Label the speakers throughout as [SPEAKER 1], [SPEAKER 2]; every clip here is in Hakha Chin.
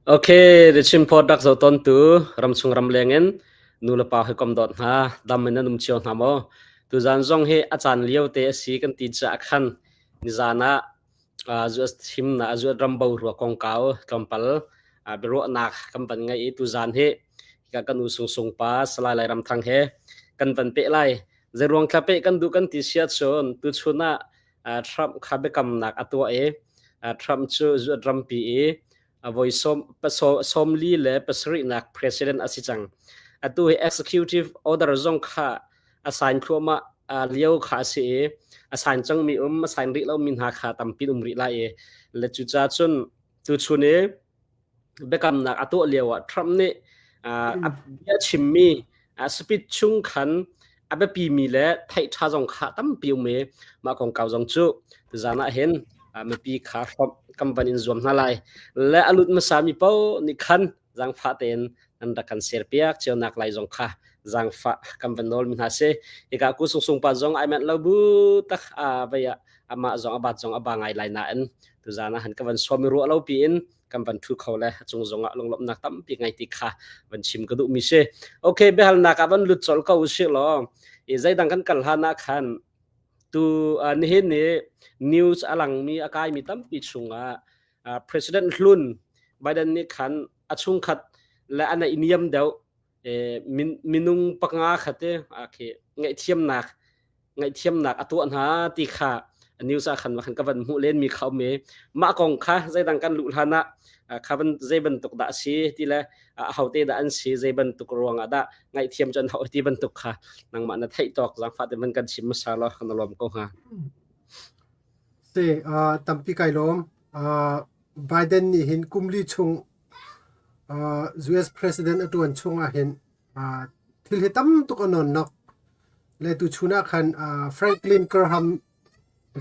[SPEAKER 1] Okay, The Chin Pod rak zoh tawntu ramchung ramleng in nu le pa hawikom dawt hna, dam in nan um cio hna maw? Tuzaan zong hi a caan lio te a si kan ti caah khan nizaan ah US thimnak US ram boruak kongkau tlawmpal biaruahnak kan van ngei i tuzaan hi hika kan u Sung Sung pa Salai Lai Ram Thang he kan van peh lai. Zeiruang thla peh kan duh kan ti sia cun tuchun ah Trump kha biakamnak a tuah i Trump cu US rampi i voi 47nak president a si cang. Atu hi executive order zong kha a sign thluahmah lio kha a si i a sign cangmi um a sign rih lomi hna kha tampi um rih lai i le cucaah cun tuchun i biakamnak a tuah lio ah Trump nih a bia chimmi speech chung khan a biapimi le theih ṭha zong kha tampi um i mah kongkau zong cu tuzaan ah hin mipi kha hrawmh kan van in zuam hna lai. Le a lut hmasami paoh nih khan zaangfah tein nan rak kan share piak cionak lai zong kha zaangfah kan van nawl mi hna si. Hika ku sung sung pa zong ai manh lo bu tak a vei ah amah zong a bat zong a ba ngai lai nain tuzaan ah han ka van sawm i ruah lo piin kan van thu kho le a cung zong ah lunglawmhnak tampi ngai ti kha van chim ka duh mi si. Okay, biahalnak ah van lut colh ko usih law i zeidang kan kal hlan ah khan tu nihin ni news a langmi a kaimi tampi chungah President Hlun Biden nih khan a chungkhat le a naihniam deuh minung panga kha te khi ngaihthiamnak ngaihthiamnak a tuah hna ti kha news ah khan khan ka van hmuh len mi kha um i mah kong kha zeidang kan luh hlan ah kha ban zei bantuk dah si ti le ahote dah an si zei bantuk ruang ah dah ngaihthiam cu an hau ti bantuk kha nangmah na theih tawk zaangfah te man kan chim hmasa law kan lawm ko hnga.
[SPEAKER 2] Si, tampi kai lawm. Biden nih hin kum li chung US President a ṭuan chung ah hin thil hi tam tuk a nawnnok. Le tuchun ah khan Franklin Graham,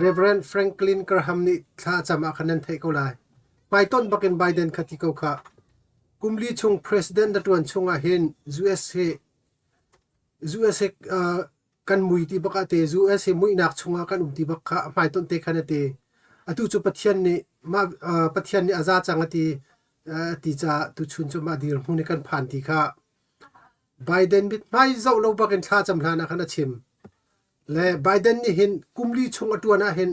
[SPEAKER 2] Reverend Franklin Graham nih thla a cam ah khan nan theih ko lai. Hmaitonh bakin Biden kha ti ko khah. Kum li chung President na ṭuan chung ah hin US hi US hi kan mui ti bak ah te US hi muihnak chungah kan um ti bak kha a hmaitonh te khan a ti. Atu cu Pathian nih mah Pathian nih a za cang a ti a ti caah tuchun cu mah dirhmun i kan phan ti kha Biden mithmai zoh lo bak in thla cam hlan ah khan a chim. Le Biden nih hin kum li chung a ṭuan ah hin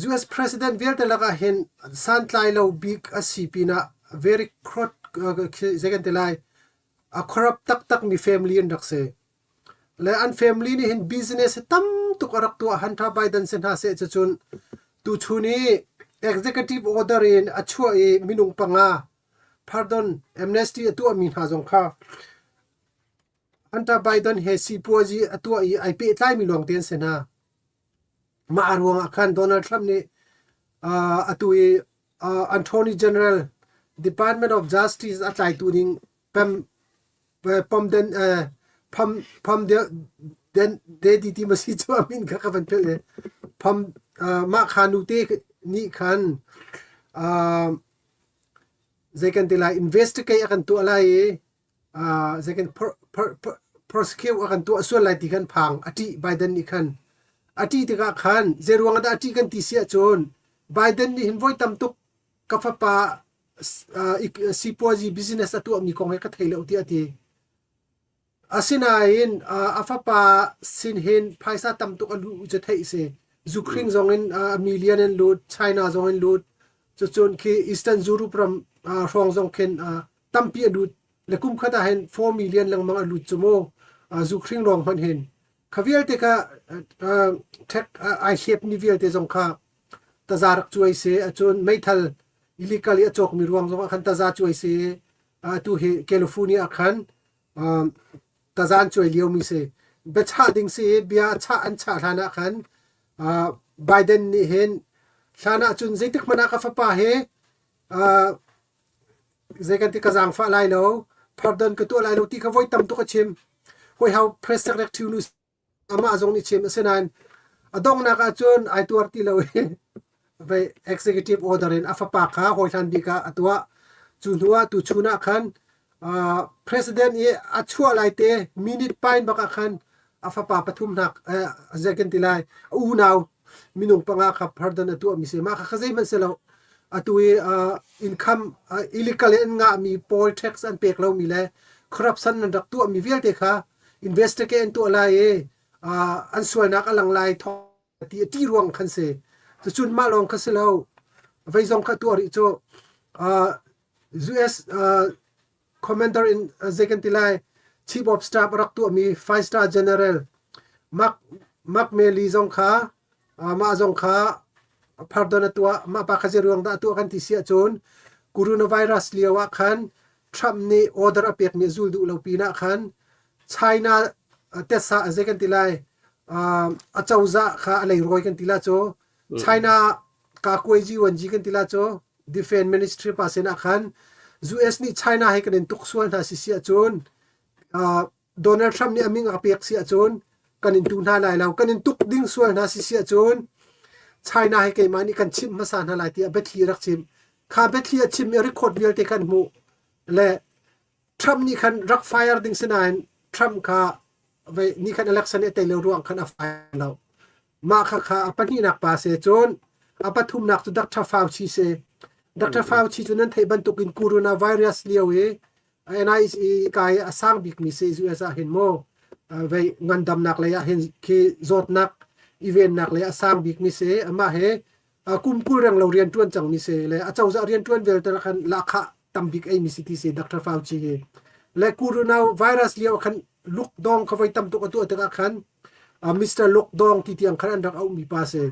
[SPEAKER 2] US President vialte lakah hin santlai lo bik a si pinah very corrupt zei kan ti lai a corrupt taktakmi family an rak si. Le an family nih hin business hi tam tuk a rak tuah. Hunter Biden si hna seh cucun tuchun i executive order in a chuah i minung panga pardon amnesty a tuahmi hna zong kha Hunter Biden he sipuazi a tuah i ai pehtlaimi lawngte an si hna. Mah ruangah khan Donald Trump nih atu i Attorney General Department of Justice a tlaitu ding Pam Pam Den Pham Pham Den Dedi ti ma si cu a min kha ka van philh i Pham mah kha nute nih khan zei kan ti lai investigate a kan tuah lai i zei kan prosecute a kan tuah sual lai ti khan phang a ṭih Biden nih khan a ṭih tikah khan zei ruang ah dah a ṭih kan ti si ahcun Biden nih hin voi tam tuk ka fapa sipuazi business a tuahmi kong he ka thei lo tiah a ti. Asinain a fapa sin hin phaisa tam tuk a luh cu theih si. Zukhring zong in a million in lut, China zong in lut, cucun khi Eastern Europe ram hrawng zong khin tampi a lut. Le kum khat ah hin 4 million lengmang a lut cu mu. Zukhring lawng hmanh hin. Kha vialte kha ṭhek ai hlepmi vialte zong kha taza rak cuai si. Acun meithal illegal i a cawkmi ruang zong ah khan taza cuai si. Atu hi California ah khan taza an cuai liomi si. Biachah ding si i bia a chah an chah hlan ah khan Biden nih hin hlan ah cun zeitik hmanh ah ka fapa hi zei kan ti ka zaangfah lai lo, pardon ka tuah lai lo ti kha voi tam tuk a chim. Hawi hau press secretary nu amah zong nih chim asinain a donghnak ahcun ai tuar ti lo i vei executive order in a fapa kha hawihlan bik ah a tuah. Cu hnu ah tuchun ah khan president i a chuah lai te minute pain bak ah khan a fapa pathum hnak zei kan ti lai a unau minung panga kha pardon a tuah mi si mah kha zeihmanh si lo. Atu i income illegal in an ngahmi pawl tax an pek lomi le corruption an rak tuahmi vialte kha investigate an tuah lai i an sualnak a lang lai thawng ti a ṭih ruang khan si. Cucun mah lawng kha si lo. Vei zong kha tuah rih cu. US commander in zei kan ti lai chief of staff a rak tuahmi five star general Mark Mark Milley zong kha mah zong kha pardon a tuah mah pa kha zei ruang dah a tuah kan ti si ahcun coronavirus lio ah khan Trump nih order a pekmi a zul duh lo pinah khan China tesa zei kan ti lai a cozah kha a leirawi kan ti la cu China kakuaiji wanji kan ti la cu Defense Ministry pa sinah khan US nih China he kan in tuk sual hna si si ahcun Donald Trump nih a min a pek si ahcun kan in tu hna lai lo kan in tuk ding sual hna si si ahcun China he keimah nih kan chimh hmasa hna lai tiah biathli rak chim kha biathli a chim i record vialte kan hmuh le Trump nih khan rak fire ding si nain Trump kha ni khan election i tei lo ruang khan a fire lo. Mah kha kha a pahnihnak pa se cun a pathumnak cu Dr. Fauci si. Dr. Fauci cu nan theih bantukin coronavirus lio i NIH kai a sang bikmi si US ah hin mu vei ngandamnak lei ah hin khi zawtnak i vennak lei a sang bikmi si amah he kum 20 reng lo rian ṭuan cangmi si le a cozah rian ṭuan vialte khan lahkhah tambik eimi si ti si Dr. Fauci hi le coronavirus lio khan lukdong kha voi tam tuk a tuah tikah khan Mr. Lukdong ti tiang khan an rak auhmi pa si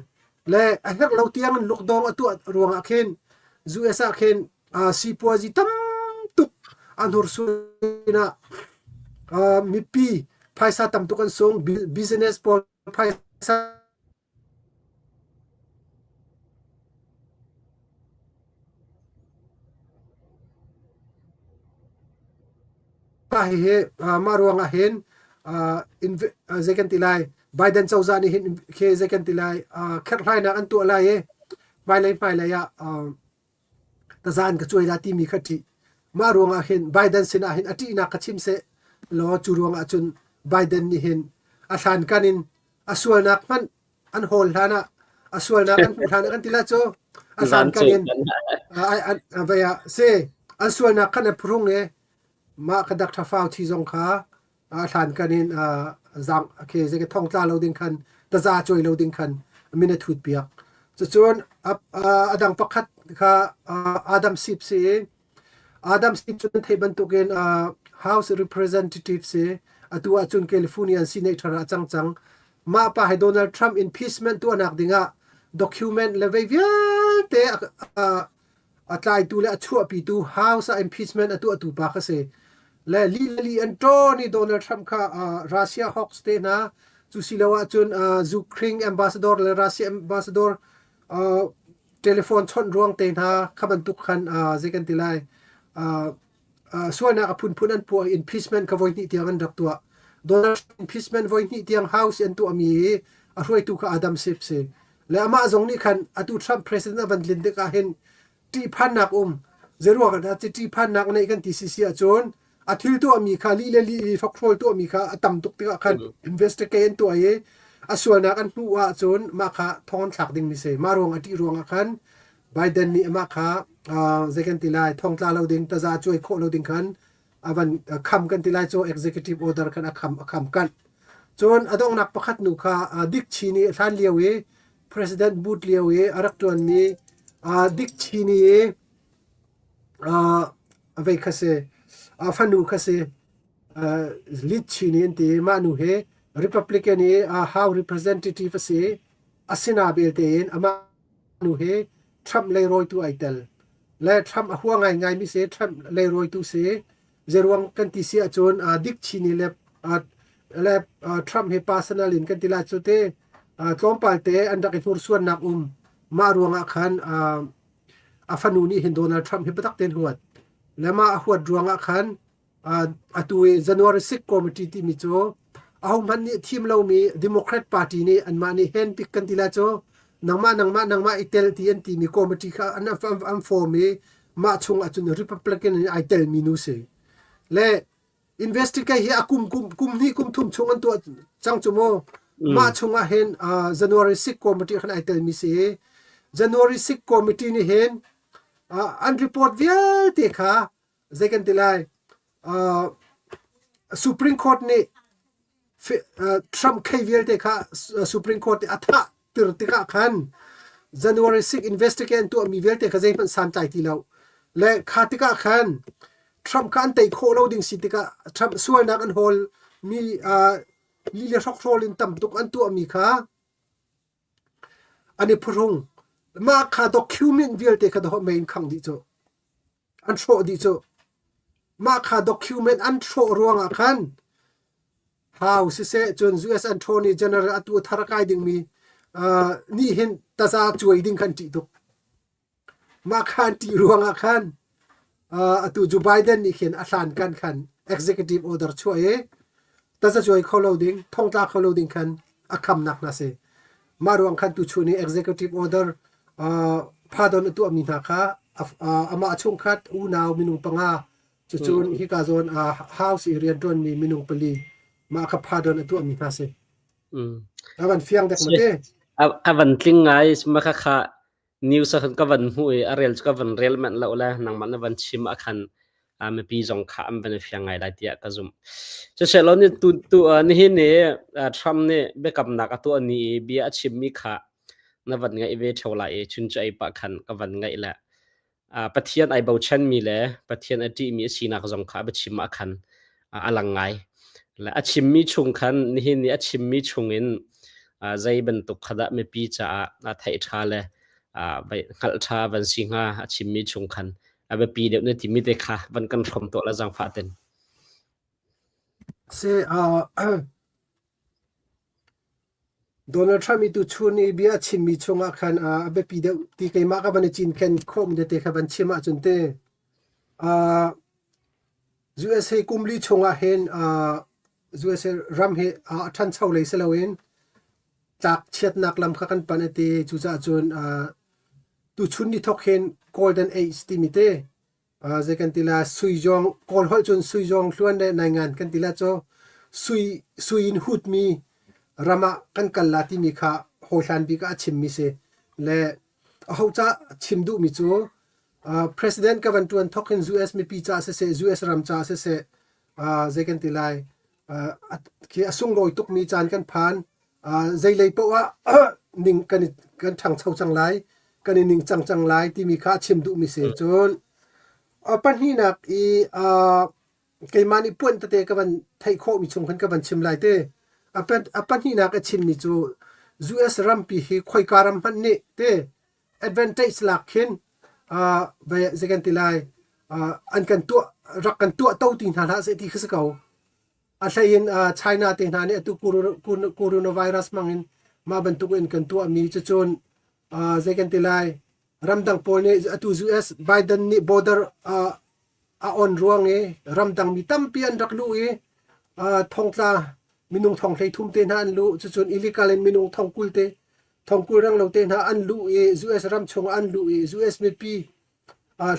[SPEAKER 2] le a herh lo tiang in lukdong a tuah ruangah khin US ah khin sipuazi tam tuk an hursuin ah mipi phaisa tam tuk an sung business pawl phaisa Mah hihi mah ruangah hin zei kan ti lai Biden cozah nih hin khi zei kan ti lai kherhhlainak an tuah lai i hmailei hmailei ah taza an ka cuai la timi kha ṭih. Mah ruangah hin Biden sinah hin a ṭihnak kha chim seh law cu ruangah cun Biden nih hin a hlankan in a sualnak hmanh an hawl hlan ah a sualnak an hmuh hlan ah kan ti la cu a hlankan in vai ah si an sualnak khan an phuhrung i mah ka dak ṭha thi zong kha a hlankan in zang okay zei ka thong tla lo ding khan taza cawi lo ding khan min a thut piak cucun a dang pakhat kha Adam Schiff si Adam Schiff cu nan theih bantukin House Representative si atu ahcun California senator ah a cang cang. Mah pa hi Donald Trump impeachment tuahnak dingah document le vei vialte a tlaitu le a chuahpitu House ah impeachment a tuahtu pa kha si. Le li le li an ṭawn i Donald Trump kha Russia hawks te hna cu si lo ahcun Ukraine ambassador le Russia ambassador telephone chawnh ruang te hna kha bantuk khan zei kan ti lai sualnak a phunphun an puah impeachment kha voi hnih tiang an rak tuah. Donald Trump impeachment voi hnih tiang House an tuahmi hi a hruaitu kha Adam Schiff si. Le amah zong nih khan atu Trump president a van tlin tikah hin ṭihphannak um zeiruang ah dah ṭihphannak neih kan ti si si ahcun a thil tuahmi kha lih le lih i hrokhrawl tuahmi kha a tam tuk tikah khan investigate an tuah i a sualnak an hmuh ahcun mah kha thong an thlak dingmi si. Mah ruang a ṭih ruangah khan Biden nih amah kha zei kan ti lai thong tla lo ding taza cuai khawh lo ding khan a van kham kan ti lai cu executive order khan a kham a kham kanh. Cun a donghnak pakhat nu kha Dick Cheney hlan lio i President Bush lio i a rak ṭuanmi Dick Cheney i a vei kha si a fanu kha si Liz Cheney an ti i mah nu hi Republican i House Representative a si. Asina belte in amah nu hi Trump leirawitu ai tel. Le Trump a hua ngaingaimi si, Trump leirawitu si. Zeiruang kan ti si ahcun Dick Cheney le le Trump hi personal in kan ti lai cu te tlawmpal te an rak i hnursuannak um. Mah ruangah khan a fanu nih hin Donald Trump hi biatak tein huat. Le mah a huat ruangah khan atu i January 6 Committee timi cu ahohmanh nih thim lomi Democrat Party nih anmah nih handpick kan ti lai cu nangmah nangmah nangmah i tel ti an timi committee kha an an form i mah chung ahcun Republican in ai telmi nu si. Le investigate hi a kum kum kum hnih kum thum chung an tuah cang cu mu. Mah chung ah hin January 6 committee khan ai telmi si. January 6 committee nih hin An report vialte kha zei kan ti lai Supreme Court nih Trump case vialte kha Supreme Court nih a thah tir tikah khan January 6 investigate an tuahmi vialte kha zeihmanh santlai ti lo. Le kha tikah khan Trump kha an tei khawh lo ding si tikah Trump sualnak an hawl mi li le hrokhrawl in tam tuk an tuahmi kha an i phuhrung. Mah kha document vialte kha dawh mei in khangh dih cu. An hrawh dih cu. Mah kha document an hrawh ruangah khan hau siseh cun US Attorney General atu thar a kai dingmi nih hin taza cuai ding khan ṭih tuk. Mah kha an ṭih ruangah khan atu Joe Biden nih khin a hlankan khan executive order chuah i taza cuai kho lo ding, thongtla kho lo ding khan a khamnak hna si. Mah ruang khan tuchun i executive order pardon a tuahmi hna kha amah chungkhat unau minung panga cucun hika zawn House i rianṭuanmi minung pali mah kha pardon a tuahmi hna si. A van fiang dek ma te?
[SPEAKER 1] A van tling ngai ma kha kha news ah khan ka van hmuh i a rel cu ka van rel manh lo le nangmah na van chim ah khan mipi zong kha an van i fiang ngai lai tiah ka zumh. Siselaw ni tu tu nihin ni Trump nih biakamnak a tuah ni i bia a chimmi kha na van ngaih ve theo lai i chun cu ei pah khan ka van ngaih le Pathian ai bochanmi le Pathian a ṭihmi a sinak zong kha a biachim ah khan a lang ngai. Le a chimmi chung khan nihin ni a chimmi chungin zei bantuk kha dah mipi caah theih ṭha le hngalh ṭha van si hnga a chimmi chung khan a biapi deuh na timi te kha van kan hrawm tuah la zaangfah ten.
[SPEAKER 2] Si, Donald Trump i tuchun i bia a chimmi chungah khan a biapi deuh ti keimah ka van i cinken khawhmi tete kha van chim ahcun te USA kum li chungah hin USA ram hi a ṭhancho lei si loin tlak chiatnak lam kha kan panh a ti. Cucaah cun tuchun ni thawk hin Golden Age timi te Zei kan ti la suizawng Kawl holh cun suizawng hluan le naingan kan ti la cu sui sui in hutmi ram ah kan kal la timi kha hawihlan bik ah a chimmi si le aho ca chim duhmi cu president ka van ṭuan thawk hin US mipi ca siseh US ram ca siseh zei kan ti lai khi a sunglawi tukmi caan kan phan. Zeilei paoh ah ning kan i kan ṭhangcho cang lai, kan i ningcang cang lai timi kha a chim duhmi si. Cun a pahnihnak i keimah nih puan tete ka van theih khawhmi chung khan ka van chim lai te. A pahnihnak a chimmi cu US rampi hi khoika ram hmanh nih te advantage lak khin zei kan ti lai an kan tuah rak kan tuah to ti hna hlah seh ti khi si ko. A hlei in China te hna nih atu coronavirus hmang in mah bantuk in kan tuahmi cucun zei kan ti lai ramdang pawl nih atu US Biden nih border a on ruang i ramdang mi tampi an rak luh i thongtla minung thong 30 te hna an luh cucun illegal in minung thong 20 te thong 20 reng lo te hna an luh i US ram chung an luh i US mipi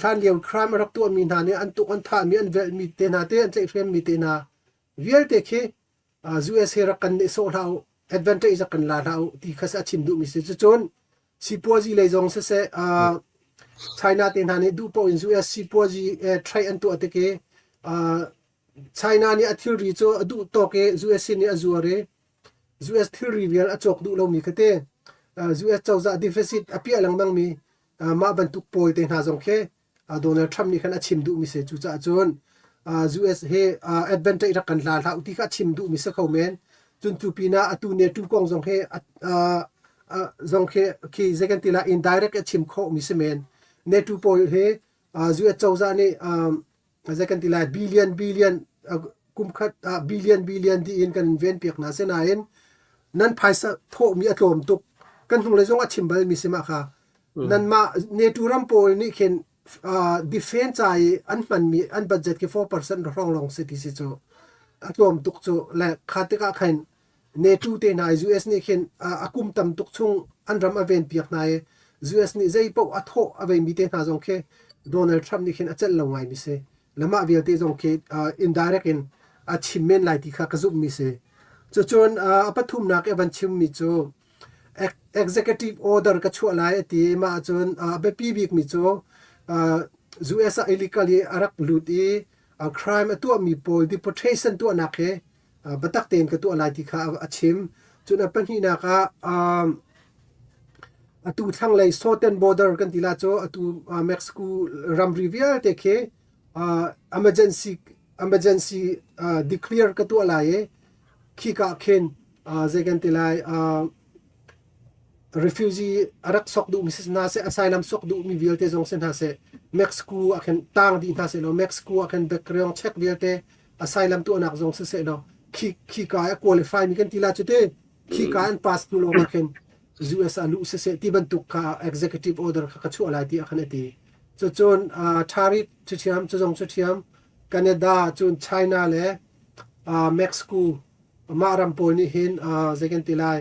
[SPEAKER 2] hlan lio crime a rak tuahmi hna nih an tuk an thahmi an velhmi te hna te an tlaihhremmi te hna vialte khi US he rak kan nehsawh hlah u advantage rak kan la hlah u ti kha a chim duhmi si cucun sipuazi lei zong siseh China te hna nih duh paoh in US sipuazi trade an tuah tik i China nih a thilri cu a duh tawk i US nih a zuar i US thilri vial a cawk duh lomi kha te US cozah deficit a piah lengmangmi mah bantuk pawl te hna zong khi Donald Trump nih khan a chim duhmi si. Cucaah cun US hi advantage rak kan hla hlah u ti kha a chim duhmi si kho men. Cun cu pinah atu NATO kong zong hi zong khi khi zei kan ti lai indirect a chim khawhmi si men. NATO pawl hi US cozah nih zei kan ti lai billion billion kum khat ah billion billion dih in kan in ven piak hna sinain nan phaisa thawhmi a tlawm tuk kan hnunglei zong a chim bal mi si mah kha nanmah NATO ram pawl nih khin defense ca i an hmanmi an budget khi 4% hrawng lawng si ti si cu a tlawm tuk cu le kha tikah khan NATO te hna US nih khin a kum tam tuk chung an ram a ven piak hna i US nih zei paoh a thawh a veimi te hna zong khi Donald Trump nih khin a celh lo ngaimi si. Le mah vialte zong khi indirect in a chim men lai ti kha ka zumhmi si. Cucun a pathumnak i van chimmi cu executive order ka chuah lai a ti. Mah ahcun a biapi bikmi cu US ah illegally a rak lut i crime a tuahmi pawl deportation tuahnak hi biatak tein ka tuah lai ti kha a chim. Cun a pahnihnak ah atu thlanglei Southern border kan ti la cu atu Mexico ramri vialte khi emergency emergency declare ka tuah lai i khika khin zei kan ti lai, refugee a rak sok duhmi si hna seh, asylum sok duhmi vialte zong si hna seh, Mexico ah khin tang dih hna seh law Mexico ah khin background check vialte asylum tuahnak zong si seh law khi khika a qualify mi kan ti la cu te khika an pass hnu lawng ah khin US ah luh siseh ti bantuk kha executive order kha ka chuah lai ti ah khan a ti. Cucun tariff cu thiam, cu zong cu thiam. Canada cun China le Mexico mah ram pawl nih hin zei kan ti lai,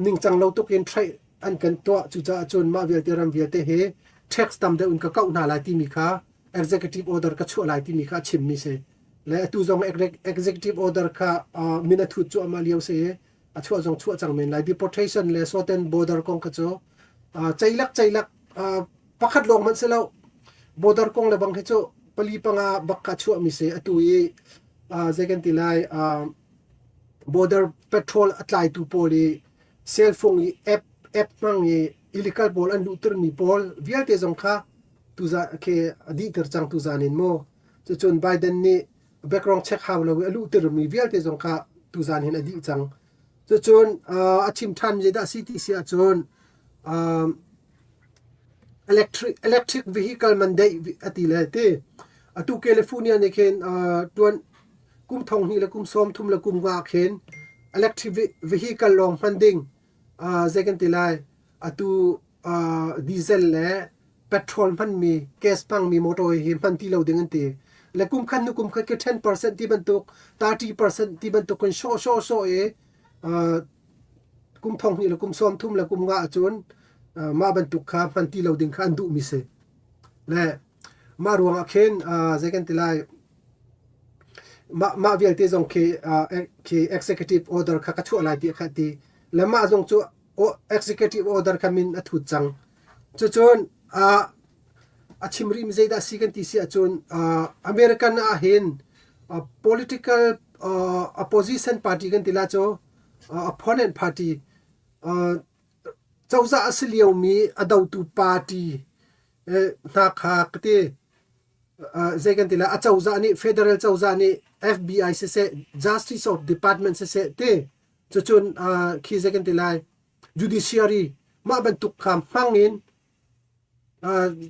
[SPEAKER 2] ningcang lo tuk in trade an kan tuah. Cucaah cun mah vialte ram vialte hi tax tam deuh in ka kauh hna lai timi kha executive order ka chuah lai timi kha a chimmi si. Le atu zong executive order kha min a thut cuahmah lio si i a chuah zong chuah cang men lai. Deportation le southern border kong kha cu ceilak ceilak pakhat lawng hmanh si lo, border kong le bang hi cu pali panga bak ka chuahmi si. Atu i zei kan ti lai, border patrol a tlaitu pawl i cell phone i app app hmang i illegal pawl an luhtermi pawl vialte zong kha tuzan khi a dihter cang tuzan in mu. Cucun Biden nih background check hau lo i a luhtermi vialte zong kha tuzan hin a dih cang. Cucun a chim ṭhan zeidah si ti si ahcun electric vehicle mandate a ti le ti. Atu California nih khin tuan kum thong hnih le kum sawm thum le kum nga khin electric vehicle lawng hman ding, zei kan ti lai, atu diesel le petrol hmanmi gas hmangmi motor hi hman ti lo ding an ti. Le kum khat hnu kum khat ke 10% ti bantuk, 30% ti bantuk in sawh sawh sawh i kum thong hnih le kum sawm thum le kum nga ahcun mah bantuk kha hman ti lo ding kha an duhmi si. Le mah ruangah khin zei kan ti lai, mah mah vialte zong khi khi executive order kha ka chuah lai ti kha ti. Le mah zong cu executive order kha min a thut cang. Cucun a chim rihmi zeidah a si kan ti si ahcun American ah hin political opposition party kan ti la cu, opponent party, cozah a si liomi a dotu party hna kha ka ti, zei kan ti la, a cozah nih, federal cozah nih FBI siseh, Justice of Department siseh ti, cucun khi zei kan ti lai, judiciary mah bantuk kha hmang in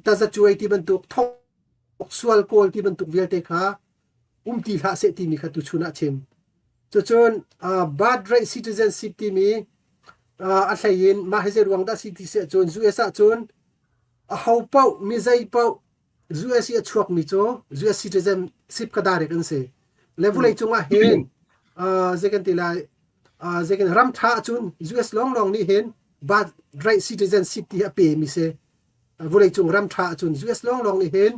[SPEAKER 2] tazacuai ti bantuk, thong sual kawl ti bantuk vialte kha um ti hlah seh timi kha tuchun ah chim. Cucun birth rate citizenship timi a hlei in mah hi zei ruang dah si ti si ahcun US ahcun a ho paoh mi zei paoh US i a chuakmi cu US citizenship kha direct an si. Le vulei cungah hin zei kan ti lai, zei kan ram tha ahcun US lawnglawng nih hin birth right citizenship ti hi a pe mi si. Vulei cung ram tha ahcun US lawnglawng nih hin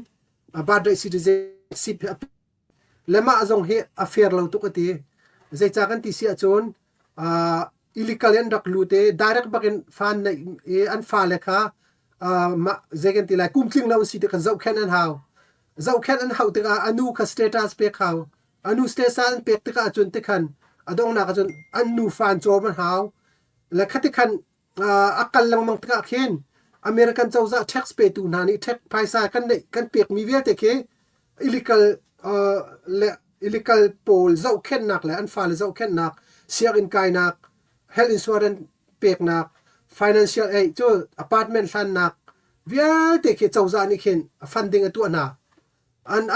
[SPEAKER 2] birth right citizenship hi a le mah zong hi a fair lo tuk a ti. Zeicah kan ti si ahcun illegal in rak lut i direct bakin fa neih i an fale kha mah zei kan ti lai, kum tling lo an si ti kan zohkhenh an hau. Zohkhenh an hauh tikah a nu kha status pek hau. A nu status an pek tikah cun tikhan a donghnak ahcun an nu fa an cawm an hau. Le khati khan a kal lengmang tikah khin American cozah tax petu hna nih tax phaisa kan neih kan pekmi vialte khi illegal le illegal pawl zohkhenhnak le an fale zohkhenhnak, sianginn kainak, health insurance peknak, financial aid cu apartment hlannak vialte khi cozah nih khin funding a tuah hna.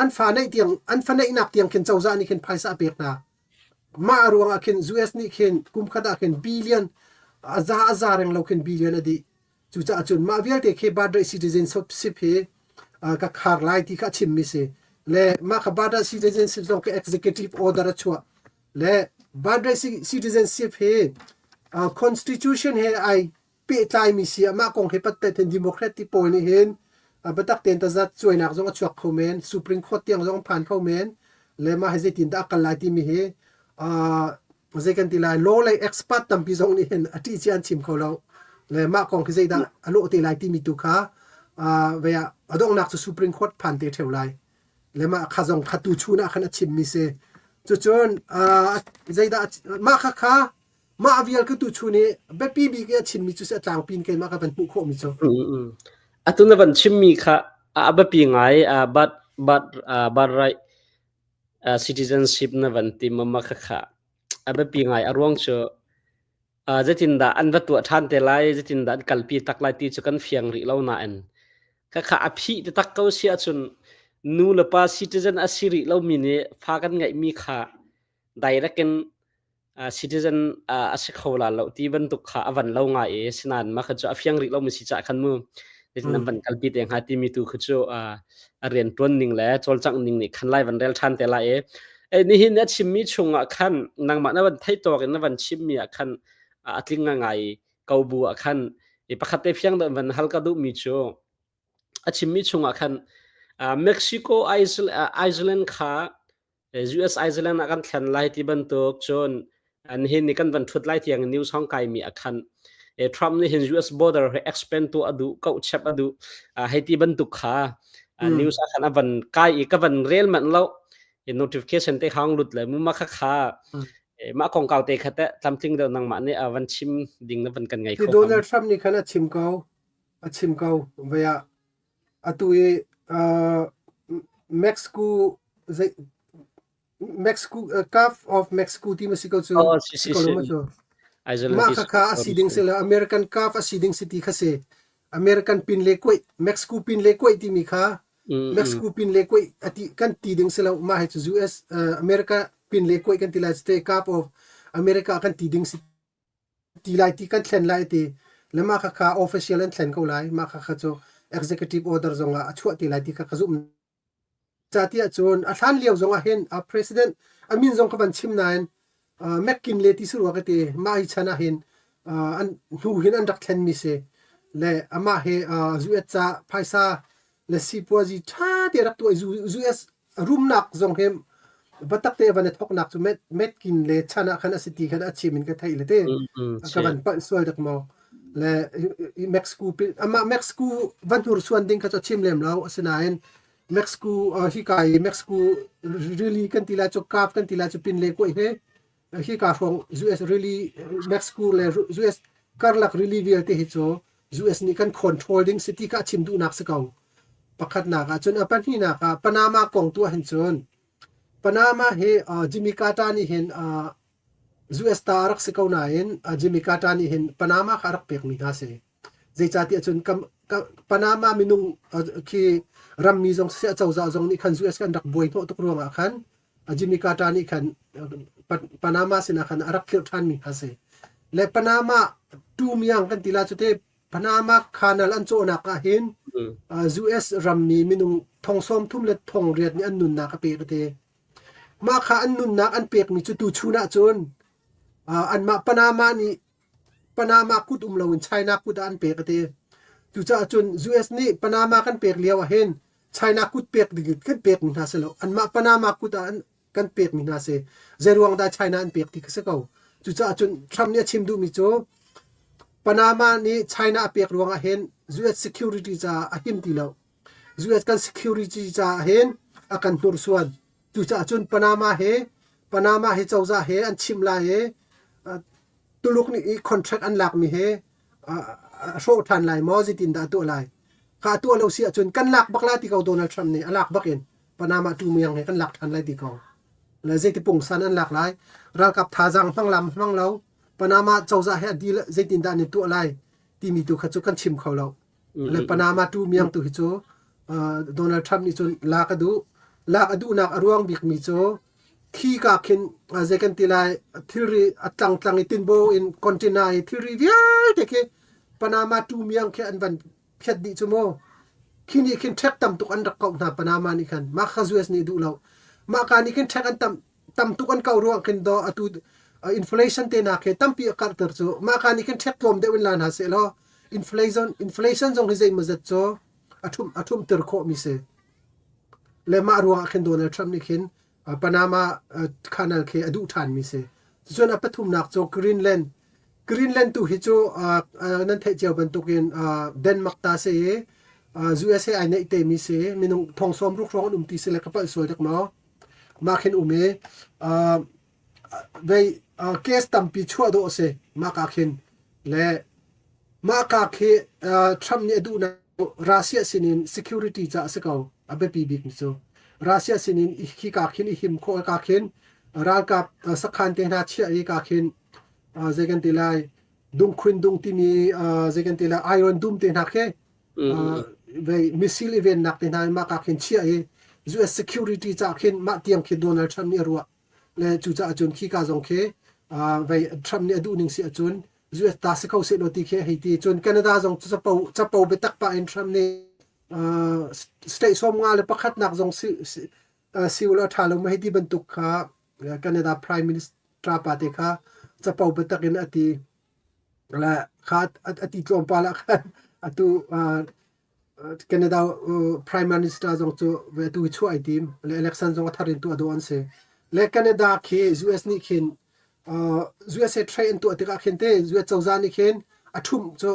[SPEAKER 2] An fa neih tiang, an fa neihnak tiang khin cozah nih khin phaisa a pek hna. Mah ruangah khin US nih khin kum khat ah khin billion a za reng lo khin billion a dih. Cucaah cun mah vialte khi birthright citizenship hi ka khar lai ti kha a chimmi si. Le mah kha birthright citizenship zong khi executive order a chuah. Le birthright citizenship hi constitution he ai pehtlaimi si ah mah kong hi pattet hin Democrat ti pawl nih hin biatak tein tazat cuainak zong a chuak kho men, Supreme Court tiang zong phan kho men. Le mah hi zeitin dah a kal lai timi hi zei kan ti lai, law lei expert tampi zong nih hin a ṭih cia an chim kho lo. Le mah kong hi zeidah a lawh te lai timi tu kha Vei ah a donghnak cu Supreme Court phan te ṭheo lai. Le mah kha zong kha tu chun ah khan a chimmi si. Cucun zeidah mah kha kha mah vial ka tu chun i biapi bik i a chimmi cu si a tlangpi in keimah ka van hmuh khawhmi cu.
[SPEAKER 1] Atu na van chimmi kha a biapi ngai but but but right citizenship na van ti ma kha kha a biapi ngai a ruang cu zeitindah an va tuah ṭhan te lai, zeitindah an kalpi tak lai ti cu kan fiang rih lo nain khakha a phih taktak ko si ahcun nu le pa citizen a si rih lomi nih fa kan ngeihmi kha direct in citizen a si kho la lo ti bantuk kha a van lo ngai i sinain mah kha cu a fiang rih lomi si caah khan mu zeitin an van kalpi te hnga timi tu khu cu a rian ṭuan ning le cawlcangh ning nih khan lai van rel ṭhan te lai i nihin a chimmi chungah khan nangmah na van theih tawk in na van chimmi ah khan a tling ngai ko bu ah khan i pakhat te fiang deuh van hal ka duhmi cu a chimmi chungah khan Mexico Iceland kha US Iceland ah kan thlen lai ti bantuk cun nihin ni kan van thut lai tiang news hong kai mi ah khan Trump nih hin US border he expand tu a duh ko chep a duh hei ti bantuk kha news ah khan a van kai i ka van rel manh lo notification te hang lut le mu ma kha kha mah kongkau te kha te tlamtling deuh nangmah nih a van chim ding na van kan ngai
[SPEAKER 2] kho Donald Trump nih khan a chim ko a chim ko vaya atu i Mexico zei Mexico Gulf of Mexico ti ma si ko cu
[SPEAKER 1] oh si
[SPEAKER 2] si
[SPEAKER 1] si
[SPEAKER 2] ko
[SPEAKER 1] si
[SPEAKER 2] lo ma cu
[SPEAKER 1] Iceland
[SPEAKER 2] mah
[SPEAKER 1] ti
[SPEAKER 2] kha kha a si ding si lo American Gulf a si ding si ti kha si American pin le kuai Mexico pin le kuai timi kha Mexico pin le kuai ati kan ti ding si lo mah hi cu US America pin le kuai kan ti lai te Gulf of America kan ti ding si ti lai ti kan thlen lai ti le mah kha kha official an thlen ko lai mah kha kha cu executive order zong ah a chuah ti lai ti kha ka zumh Ca tiah cun a hlan lio zong ah hin a president a min zong ka van chim nain McKinley ti si rua ka ti. Mah hi chan ah hin an hnu hin an rak thlenmi si. Le amah hi US ca phaisa le sipuazi ṭha te rak tuah i US rumnak zong hi biatak te van i thawknak cu McKinley chan ah khan a si ti khan a chim in ka theih le te. Ka van palh sual dek maw. Le Mexico amah Mexico van hnursuan ding kha cu a chim lem lo. Asinain Mexico hika i Mexico rili kan ti lai cu Gulf kan ti lai cu pinle kuai he hika hrawng US rili Mexico le US karlak rili vialte hi cu US nih kan control ding si ti kha a chim duhnak si ko. Pakhatnak ah cun a pahnihnak ah Panama kong tu ah hin cun Panama hi Jimmy Carter nih hin US ta a rak si ko nain Jimmy Carter nih hin Panama kha a rak pekmi hna si. Zeicahtiah cun Panama minung khi rammi zong siseh acozah zong nih khan US kan rak buai hnawh tuk ruangah khan Jimmy Carter nih khan Panama sinah khan a rak khirh ṭhanmi kha si. Le Panama ṭumyang kan ti la cu te Panama Canal an cawhnak ah hin US rammi minung thong sawm thum le thong riat nih an nunnak a pek te. Mah kha an nunnak an pekmi cu tuchun ah cun anmah Panama nih Panama kut um loin China kut ah an pek a ti. Cucaah cun US nih Panama kan pek lio ah hin China kut pek ding in kan pekmi hna si lo. Anmah Panama kut ah an kan pekmi hna si. Zeiruang dah China an pek ti kha si ko. Cucaah cun Trump nih a chim duhmi cu Panama nih China a pek ruangah hin US security caah a him ti lo. US kan security caah hin a kan hnursuan. Cucaah cun Panama he Panama he cozah he an chimh lai i Tuluk nih i contract an lakmi he a hrawh ṭhan lai maw zeitin dah a tuah lai kha a tuah lo si ahcun kan lak bak lai ti ko Donald Trump nih a lak bak in Panama ṭumyang he kan lak ṭhan lai ti ko le zeiti pungsan an lak lai ralkap thazaang hmang lam hmang lo Panama cozah he a deal zeitin dah an i tuah lai timi tu kha cu kan chim kho lo le Panama ṭumyang tu hi cu Donald Trump nih cun lak a duh lak a duhnak a ruang bikmi cu Khi ka khin zei kan ti lai thilri a tlangtlang i tinbaw in container i thilri vialte khi Panama tumiang khi an van phiat dih cu mu. Khi nih khin ṭhek tam tuk an rak kauh hna Panama nih khan. Mah kha US nih duh lo. Mah ka nih khin ṭhek an tam tam tuk an kauh ruang khin do atu inflation te nak he tampi a karhter cu. Mah ka nih khin ṭhek tlawm deuh in la hna seh law inflation inflation zong hi zeimawzat cu a ṭhum a ṭhumter khawhmi si. Le mah ruangah khin Donald Trump nih khin Panama Canal khi a duh ṭhanmi si. Cun a pathumnak cu Greenland. Greenland tu hi cu nan theih cio bantukin Denmark ta si i. USA ai neih te mi si minung thong sawm ruk hrawng an um ti si le ka palh sual dek maw mah khin um i vei case tampi chuah dawh a si mah ka khin le mah ka khi Trump nih a duhnak Russia sinin security ca a si ko a biapi bik mi cu Russia sinin khi ka khin i him khawh ka khin ralkap sakhan te hna chiah i ka khin zei kan ti lai dungkhun dung timi zei kan ti lai iron dum te hna khi vei missile i vennak te hna mah ka khin chiah i US security ca khin mah tiang khi Donald Trump nih a ruah le cucaah cun khi ka zong khi vei Trump nih a duh ning si ahcun US ta si kho seh law ti khi hei ti cun Canada zong cu capo capo biatak pah in Trump nih state 51 nak zong si si ulaw ṭha lo ma hei ti bantuk kha Canada Prime Minister pa te kha capo biatak in a ti le kha a ti tlawmpal ah khan atu Canada Prime Minister zong cu atu hi chuah ai tim le election zong a thar in tuah dawh an si le Canada khi US nih khin USA trade an tuah tikah khin te US cozah nih khin a ṭhumh cu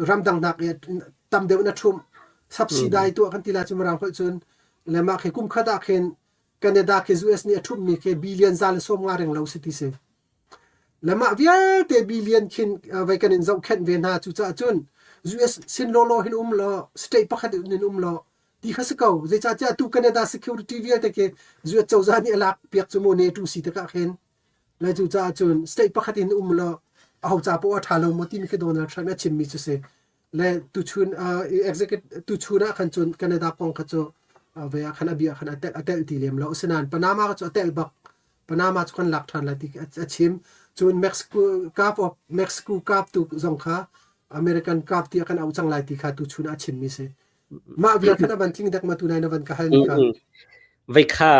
[SPEAKER 2] ramdang nak i tam deuh in a ṭhumh subsidy tuah kan ti lai cu mirang holh cun le mah khi kum khat ah khin Canada khi US nih a ṭhumhmi khi billion 150 reng lo si ti si. Le mah vialte billion khin vai kan in zohkhenh ve hna cucaah cun US sin lawlaw hin um law state pakhat in um law ti kha si ko zeicahtiah tu Canada security vialte khi US cozah nih a lak piak cu mu NATO si tikah khin le cucaah cun state pakhat in um law aho ca poah a ṭha lo maw timi khi Donald Trump a chimmi cu si le tuchun executive tuchun ah khan cun Canada kong kha cu ve ah khan a bia khan a telh ti lem lo asinain Panama cu a telh bak Panama cu kan lak ṭhan lai ti a chim cun Mexico Gulf of Mexico Gulf tu zong kha American Gulf tiah kan auh cang lai ti kha tuchun ah a chimmi si mah vial khan a van tling dek ma tu nai na van ka hal ni kha
[SPEAKER 1] Vei kha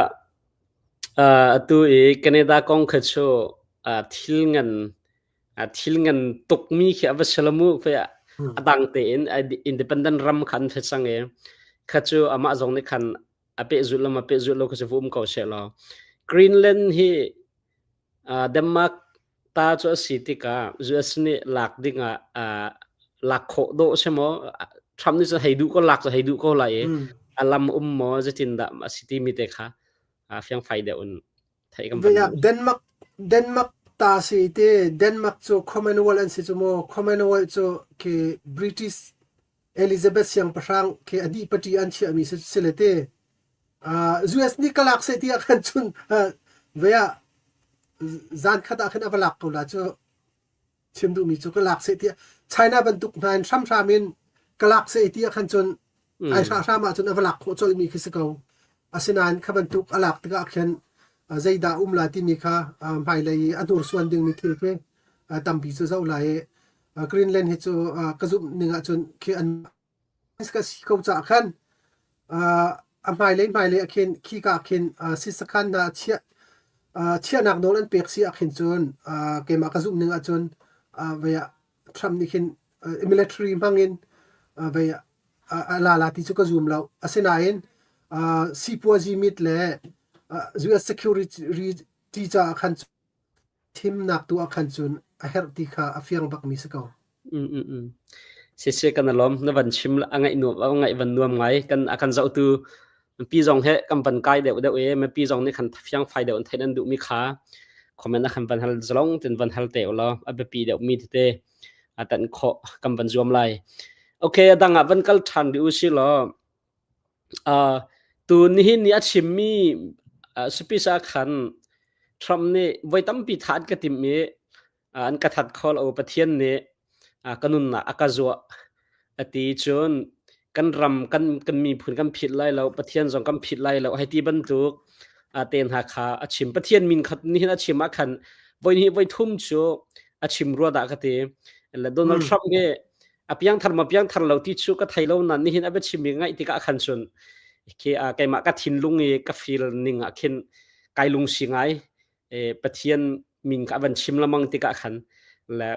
[SPEAKER 1] atu i Canada kong kha cu thil ngan thil ngan tukmi khi a va si lo mu fe a dang tein independent ram kha an phe cang i kha cu amah zong nih khan a pehzulh lo ma pehzulh lo kha cu va um ko seh law Greenland hi Denmark ta cu a si tikah US nih lak ding ah lak khawh dawh si maw Trump nih cun hei duh ko lak cu hei duh ko lai i a lam um maw zeitin dah a si timi te kha fiangfai deuh in theih kan van
[SPEAKER 2] Vei ah
[SPEAKER 1] duh.
[SPEAKER 2] Denmark Denmark ta si te Denmark cu Commonwealth an si cu mu Commonwealth cu khi British Elizabeth siangpahrang khi a dih pati an chiahmi si si le te US nih ka lak seh ti ah khan cun vei ah zan khat ah khan a va lak ko la cu chim duhmi cu ka lak seh tiah China bantuk hna in hramhram in ka lak seh ti ah khan cun ai hram ahcun a va lak khawh colhmi khi si ko. Asinain kha bantuk a lak tikah khin zeidah um lai timi kha hmailei i a hnursuan dingmi thil khi tampi cu zoh lai i Greenland hi cu ka zumh ning ahcun khi an ka si ko caah khan a hmailei hmailei ah khin khika ah khin sisakhan hna chiah chiahnak nawl an pek si ah khin cun keimah ka zumh ning ahcun vei ah Trump nih khin military hmang in vei a la la ti cu ka zum lo. Asinain sipuazi mit le US security caah khan thimnak tu ah khan cun a herh ti kha a fiang bakmi si ko.
[SPEAKER 1] Siseh kan alawm na van chim a ngaih nuam a ngaih van nuam ngai kan a kan zohtu mipi zong he kan van kai deuh deuh i mipi zong nih khan fiang fai deuh in theih nan duhmi kha comment ah khan van hal zalong tin van hal te ulaw a biapi deuh mi tete a tan khawh kan van zuam lai. Okay, a dang ah van kal ṭhan rih u si law Tu nihin ni a chimmi speech ah khan Trump nih voi tampi thah an ka timh i an ka that kho lo. Pathian nih ka nunnak a ka zuah a ti cun kan ram kan kan miphun kan philh lai lo Pathian zong kan philh lai lo hei ti bantuk te hna kha a chim. Pathian min kha nihin a chim ah khan voi hnih voi thum cu a chim rua dah ka ti. Le Donald Trump hi a piangthar ma piangthar lo ti chu ka thei lo na nihin a biachim mi ngaih tikah khan cun khi keimah ka thinlung i ka feel ning ah khin kai lung si ngai e Pathian min ka van chim lamang tikah khan le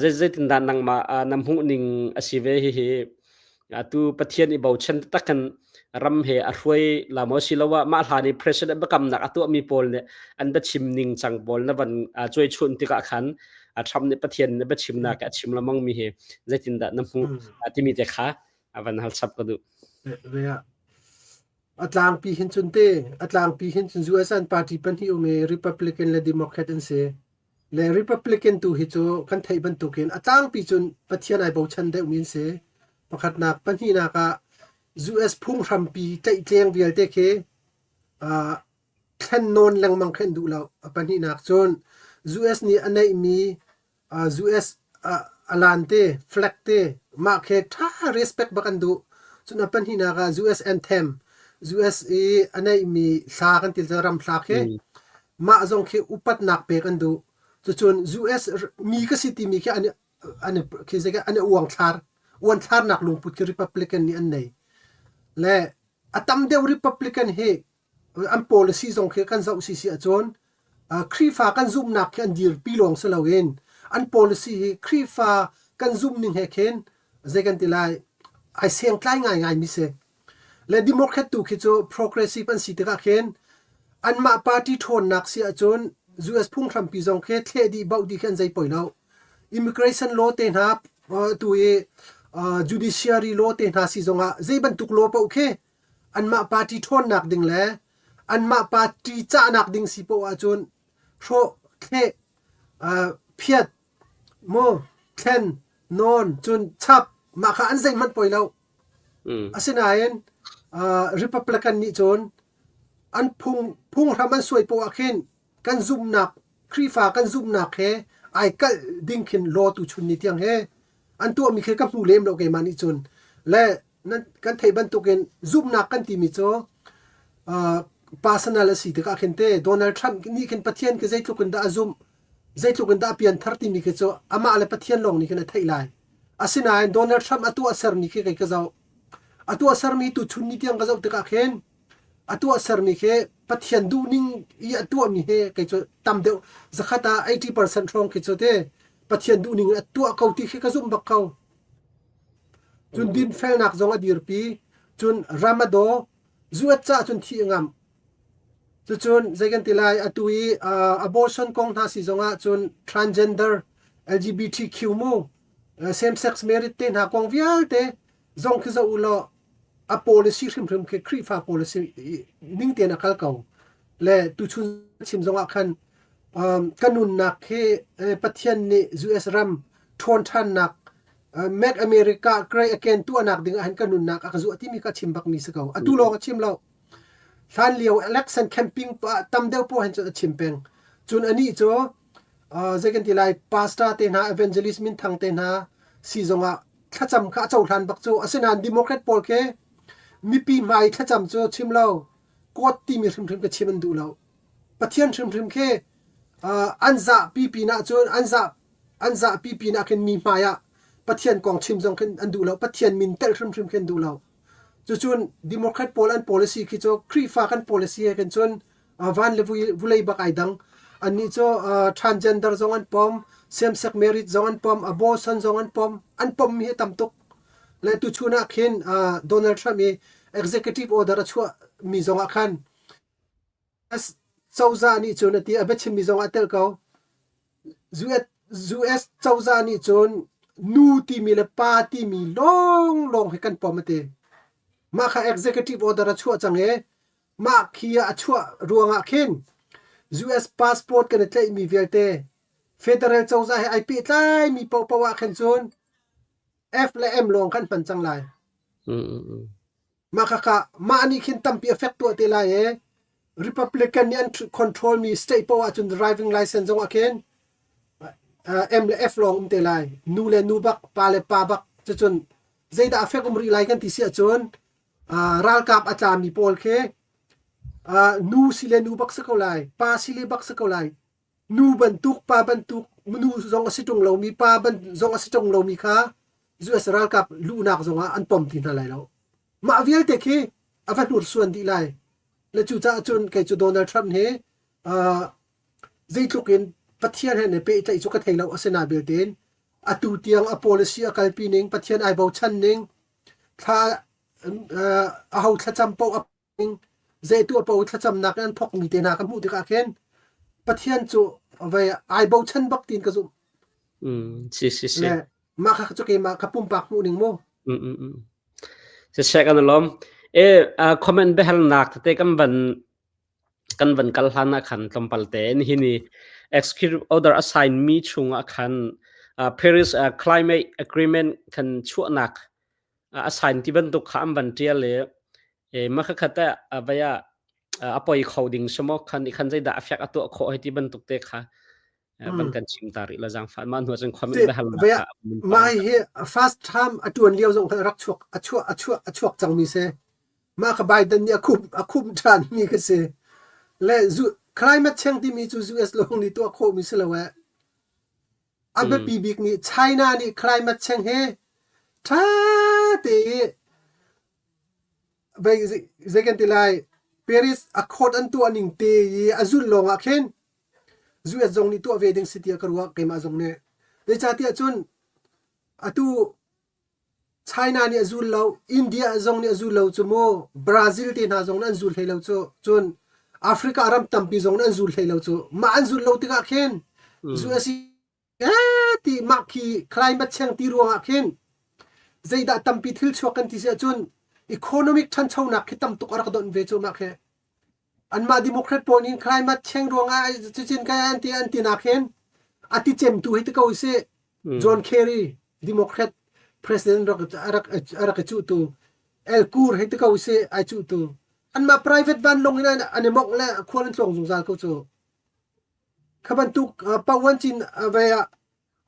[SPEAKER 1] zei zeitin dah nangmah na hmuh ning a si ve hi hi atu Pathian i bochan takin ram he a hruai la maw siloah mah hlan i president biakamnak a tuahmi pawl nih an biachim ning cang pawl na van cuai chun tikah khan. Trump nih Pathian nih biachimnak a chim lengmang mi hi zeitindah na hmuh timi te kha a van hal chap ka duh.
[SPEAKER 2] Ve ah a tlangpi hin cun te a tlangpi hin cun US an party pahnih um i Republican le Democrat an si. Le Republican tu hi cu kan theih bantukin a tlangpi cun Pathian ai bochan deuhmi an si. Pakhatnak, pahnihnak ah US phunghrampi tlaihtleng vialte khi uh, thlen nawn lengmang khi an duh lo. A pahnihnak cun US nih a neihmi US alan te, flag te, mah khi ṭha respect bak an duh. Cun a pahnihnak ah US anthem, US i a neihmi hla kan ti ram hla khi mah zong khi upatnak pek an duh. Cucun US mi ka si timi khi an an khi zei an i uangthlar uanthlarnak lungput khi Republican nih an nei. Le a tam deuh Republican hi an policy zong khi kan zoh si si ahcun Khrihfa kan zumhnak khi an dirpi lawng si loin an policy hi Khrihfa kan zumh ning he khin zei kan ti lai ai sengtlai ngaingai mi si. Le Democrat tu khi cu progressive an si tikah khin anmah party ṭhawnnak si ahcun US phunghrampi zong khi thleh dih bauh dih khi an zei poi lo. Immigration law te hna tu i judiciary law te hna si zongah zei bantuk law paoh khi anmah party ṭhawnnak ding le anmah party cahnak ding si poah ahcun hrawh, thleh, phiat, maw, thlen, nawn, cun chap, mah kha an zeihmanh poi lo. Asinain Republican nih cun an phung phunghram an suai poah khin kan zumhnak Khrihfa kan zumhnak he ai kalh ding khin law tu chun ni tiang he an tuahmi khi ka hmu lem lo keimah nih cun le nan kan theih bantukin zumhnak kan timi cu uh, personal a si tikah khin te Donald Trump nih khin Pathian khi zeitluk in dah a zumh zeitluk in dah a pianthar timi khi cu amah le Pathian lawng nih khin a theih lai asinain Donald Trump a tuah sermi khi kei ka zoh a tuah sermi tu chun ni tiang ka zoh tikah khin a tuah sermi khi Pathian duhning i a tuahmi he kei cu tam deuh zakhat ah 80% hrawng khi cu te Pathian duhning in a tuah ko ti khi ka zumh bak ko Cun dinfelnak zong a dirpi. Cun ram a daw. Zuat caah cun thih a ngamh. Cucun zei kan ti lai atu i uh, abortion kong hna si zongah cun transgender LGBTQ mu same sex marriage te hna kong vialte zong khi zoh u law a policy hrimhrim khi Khrihfa policy ning tein a kal ko. Le tuchun chim zongah khan um, ka nunnak hi Pathian nih US ram ṭhawn ṭhannak Make America Great Again tuahnak ding ah hin ka nunnak a ka zuah timi ka chim bakmi si ko. Atu lawng a chim lo. Hlan lio election camping tam deuh poh hin cun a chim peng. Cun anih cu zei kan ti lai pastor te hna evangelist minthang te hna si zongah thlacam kha a cohlan bak cu asinain Democrat pawl khi mipi hmai thlacam cu chim lo court timi hrimhrim ka chim an duh lo. Pathian hrimhrim khi an zahpi pinah cun an zah an zahpi pinah khin mi hmai ah Pathian kong chim zong khin an duh lo. Pathian min telh hrimhrim khi an duh lo. Cucun Democrat pawl an policy khi cu Khrihfa kan policy he khin cun van le vulei bak ai dang. Annih cu transgender zong an pom, same-sex marriage zong an pom, abortion zong an pom. An pommi hi tam tuk. Le tuchun ah khin Donald Trump i executive order a chuah mi zong ah khan Cozah nih cun a ti a biachimmi zong ah tel ko. US cozah nih cun nu timi le pa timi lawnglawng hi kan pom a ti. Mah kha executive order a chuah cang i mah khi a chuah ruangah khin US passport kan i tlaihmi vialte federal cozah he ai pehtlaimi paohpaoh ah khin cun F le M lawng kan hman cang lai. Mah khakha mah nih khin tampi a fek tuah te lai i Republican nih an control mi state poah ahcun driving license zong ah khin M le F lawng um te lai. Nu le nu bak, pa le pa bak. Cucun zeidah a fek um rih lai kan ti si ahcun ralkap a tlami pawl khi nu si le nu bak si ko lai, pa si le bak si ko lai. Nu bantuk, pa bantuk, nu zong a si ṭung lomi, pa ban zong a si ṭung lomi kha US ralkap luhnak zongah an pom ti hna lai lo. Mah vialte khi a va hnursuan dih lai. Le cucaah cun kei cu Donald Trump hi uh, zeitluk in Pathian he ne pehtlaih cu ka thei lo asina belte in atu tiang a policy a kalpi ning Pathian ai bochan ning thla uh, a ho thlacam paoh a zei tuah paoh thlacamnak in an thawkmi te hna ka hmuh tikah khin Pathian cu vai ai bochan bak tiin ka zumh.
[SPEAKER 1] Mm, si si si.
[SPEAKER 2] Le mah kha cu keimah ka pumpak hmuh ning mu.
[SPEAKER 1] Mm, mm, mm. Siseh kan lawm. E comment biahalnak tete kan van kal hlan ah khan tlawmpal tein hi ni executive order assign mi chungah khan Paris Climate Agreement kan chuahnak assign ti bantuk kha an van tial i e ma kha khat ah vaya a poi kho ding samaw khan i khan zeidah a fek a tuah khawh hei ti bantuk te kha van kan chim ta rih la zaangfah mah hnu cun comment biahalnak kha
[SPEAKER 2] Mah hi first term a tuan lio zong khan rak chuak a chuah a chuah a chuak cangmi si. Mah kha Biden nih a khum ṭhan mi kha si. Le climate change timi cu US lawng nih tuah khawhmi si lo eh. A biapi bik nih China nih climate change he ṭha te i zei kan ti lai Paris Accord an tuah ning te i a zulh lawng ah khin US zong nih tuah ve ding si tiah ka ruah keimah zong nih. Zeicahtiah cun atu China nih a zul lo, India zong nih a zul lo cu mu, Brazil te hna zong nih an zul hlei lo cu, cun Africa ram tampi zong nih an zul hlei lo cu. Mah an zul lo tikah khin US ti mah khi climate change ti ruangah khin zeidah tampi thil chuak kan ti si ahcun economic ṭhanchonak khi tam tuk a rak donh ve cu mah khi. Anmah Democrat pawl nih climate change ruangah cucin kai an ti an ti nak hin a ti cemtu hi ti ko usih. John Kerry Democrat president rak rak rak i cuhtu Al Gore hi ti ko usih ai cuhtu. Anmah private vanlawng in an i mongh le khual an tlawng zungzal ko cu. Kha bantuk pawan cin ve ah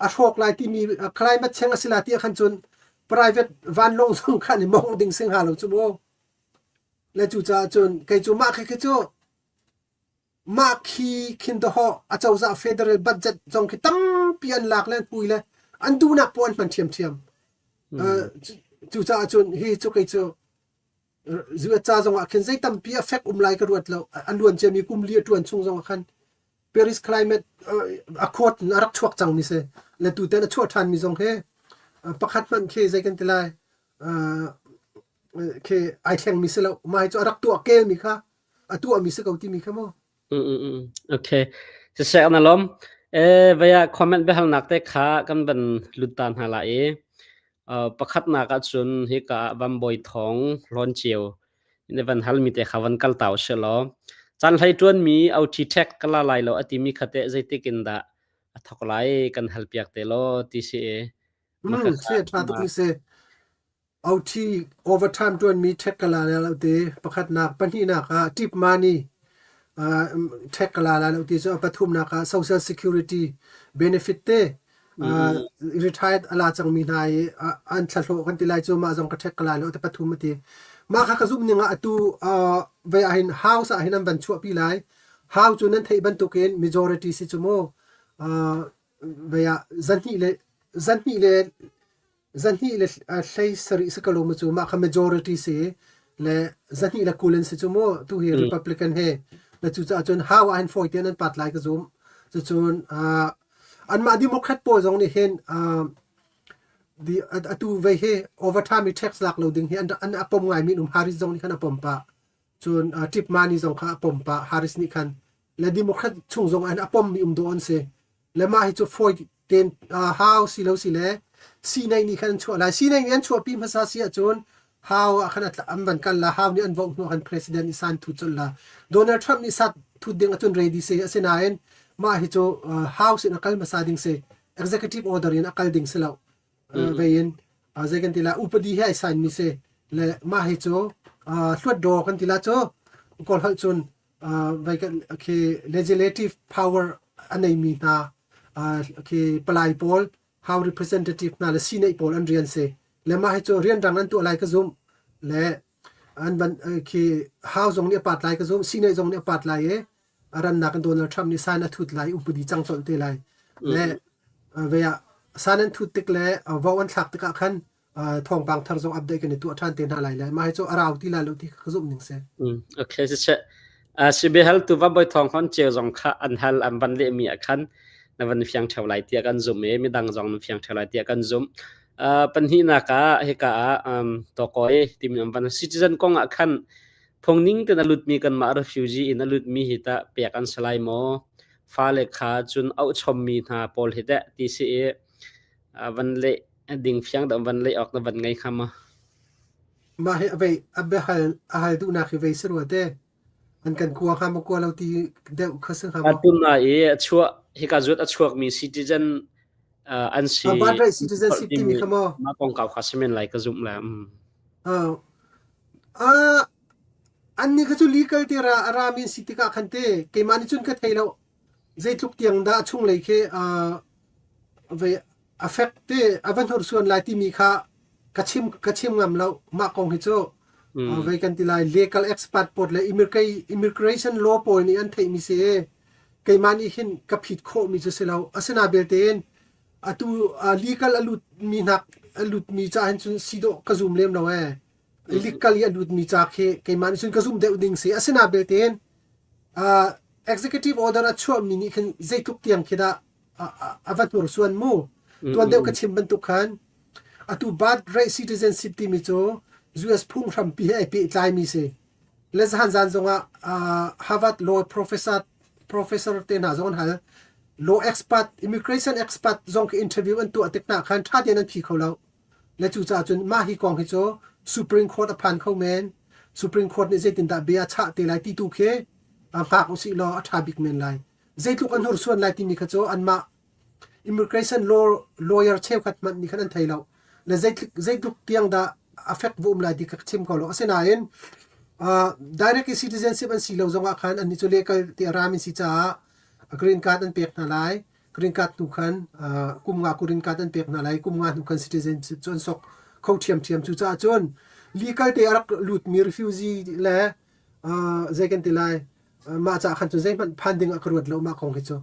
[SPEAKER 2] a hrawk lai timi climate change a si la ti ah khan cun private vanlawng zong khan i mongh ding si hnga lo cu mu. Le cucaah cun kei cu mah khi cu mah khi khin dawhawh acozah federal budget zong khi tampi an lak le an hui le an duhnak poah an hman ṭhiamṭhiam. Cucaah cun hi cu kei cu US ca zong ah khin zei tampi a fek um lai ka ruat lo. A luan ciami kum li a ṭuan chung zong ah khan Paris Climate Accord in a rak chuak cangmi si. Le tutan a chuah ṭhanmi zong hi pakhat hmanh khi zei kan ti lai khi ai thlengmi si lo. Mah hi cu a rak tuah kelmi kha a tuahmi si ko timi kha mu.
[SPEAKER 1] Okay. Siseh na lom. E vaya comment biahalnak te kha kan van lut ta hna la i pakhatnak ahcun hika ah Vambawi Thawng Hlawn Ceu na van halmi te kha van kal ta usih law caan hlei ṭuanmi OT tech ka la lai lo a timi kha teh zeitik in dah a thawk lai kan halpiak te law ti si i mah
[SPEAKER 2] Si
[SPEAKER 1] khakha
[SPEAKER 2] a ṭha tuk mi si. OT overtime ṭuanmi ṭhek ka la lai lo ti pakhatnak pahnihnak ah tip money ṭhek ka la lai lo ti cu a pathumnak ah social security benefit te retired a la cangmi hna i an thlahlawh kan ti lai cu mah zong ka ṭhek ka lai lo ti pathum a ti. Mah kha ka zumh ning ah atu vei ah hin house ah hin an van chuahpi lai. House cu nan theih bantukin majority si cu mu vei ah zanhnih le 2 le 37 si ko lo mu cu mah kha majority si le 220 an si cu mu tu hi Republican he le cucaah cun how ah hin fawi tein an pat lai ka zum. Cucun anmah Democrat pawl zong nih hin atu vei hi overtime i tax lak lo ding hi an a pom ngaimi an um. Harris zong nih khan a pom pah. Cun tip money zong kha a pom pah Harris nih khan. Le Democrat chung zong an a pommi um dawh an si. Le mah hi cu fawi tein hau si lo si le siinei nih khan an chuah lai. Siinei nih an chuahpi hmasa si ahcun hau ah khan an van kal la hau nih an vote hnu ah khan president nih san thut colh la. Donald Trump nih sat thut ding ahcun ready si. Asinain mah hi cu house in a kal hmasa ding si. Executive order in a kal ding si lo. Vei in zei kan ti la upadi he ai sign mi si. Le mah hi cu hluat daw kan ti la cu kawl holh cun vai kan khi legislative power a neimi hna khi palai pawl house representative hna le senate pawl an rian si le mah hi cu rian rang an tuah lai ka zumh le an van khi house zong nih a pat lai ka zumh senate zong nih a pat lai i a rannak in Donald Trump nih sign a thut lai upadi cang colh te lai le ve ah sign an thut tik le vo an thlak tikah khan thawngpang thar zong update kan i tuah ṭhan te hna lai le mah hi cu a rau ti lai lo ti ka zumh ning si.
[SPEAKER 1] Okay si si hal tu va boi thong hon cheu zong kha an hal an van leh mi ah khan na van fiang theo lai tiah kan zum i midang zong na fiang theo lai tiah kan zum. Panhnihnak ah hika ah tokoi timi an van citizen kong ah khan phungning ten a lutmi kanmah refugee in a lutmi hi ta pek an si lai maw? Fale kha cun auhchommi hna pawl hi teh ti si i van leh ding fiang dah van leh awk na van ngei hnga maw?
[SPEAKER 2] Mah hi a vei a biahal a hal duhnak hi vei si rua te. An kan kua hnga maw kua lo ti deuh kha si hnga maw?
[SPEAKER 1] Atun na i a chuah hika zuat a chuakmi citizen an si
[SPEAKER 2] Birthright citizenship timi kha maw?
[SPEAKER 1] Mah kongkau kha simen lai ka zumh le.
[SPEAKER 2] Uh, uh, an nih kha cu legal te ra a rami an si tikah khan te keimah nih cun ka thei lo. Zeitluk tiang dah a chunglei khi vei a fek te a va hnursuan lai timi kha ka chim ngam lo. Mah kong hi cu vei kan ti lai legal expert pawl le immigration law pawl nih an theihmi si i keimah nih hin ka phit khawhmi cu si lo. Asina belte in atu legal a lutmi hnak a lutmi ca hin cun si dawh ka zum lem lo ee. Legal i a lutmi ca khi keimah nih cun ka zum deuh ding si. Asina belte in executive order a chuahmi nih khin zeitluk tiang khi dah a va hnursuan mu. Tuan deuh ka chim bantuk khan atu birth rate citizenship timi cu US phunghrampi he ai pehtlaimi si. Le zahan zan zongah Harvard law professor professor te hna zong an hal. Law expert, immigration expert zong khi interview an tuah tik hna khan ṭha tein an phi kho lo. Le cucaah cun mah hi kong hi cu Supreme Court a phan kho men. Supreme Court nih zeitindah bia a chah te lai ti tu khi hngak usih law a ṭha bik men lai. Zeitluk an hursuan lai timi kha cu anmah immigration law lawyer cheukhat hmanh nih khan an thei lo. Le zeitluk, zeitluk tiang dah affect va um lai ti kha ka chim kho lo. Asinain direct citizenship an si lo zongah khan annih cu legal ti a ram in si caah green card an pek hna lai. Green card hnu khan kum nga green card an pek hna lai kum nga hnu khan citizenship cu an sok kho ṭhiamṭhiam cucaah cun legal te a rak lutmi refugee le zei kan ti lai mah caah khan cun zeihmanh phan ding ah ka ruat lo mah kong hi cu.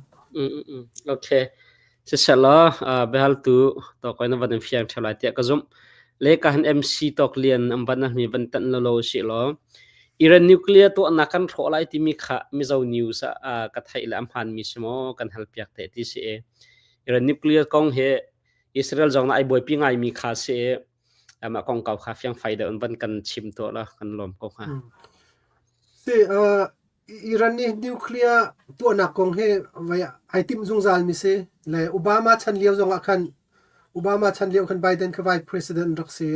[SPEAKER 1] Okay. Siselaw biahaltu tawkoi na van in fiang ṭheo lai tiah ka zumh. Le ka han MC tawk lian an van mi van tanh lo lo si law Iran nuclear tuahnak kan hrawh lai timi kha Mizo news ah ka theih le a hmaanmi si maw kan halpiak te ti si i Iran nuclear kong hi Israel zong ai buaipi ngaimi kha si i amah kongkau kha fiangfai deuh in van kan chim tuah la kan lawm ko hnga.
[SPEAKER 2] Si, Iran nih nuclear tuahnak kong hi vai ai timh zungzal mi si. Le Obama chan lio zong ah khan Obama chan lio khan Biden kha vice president rak si.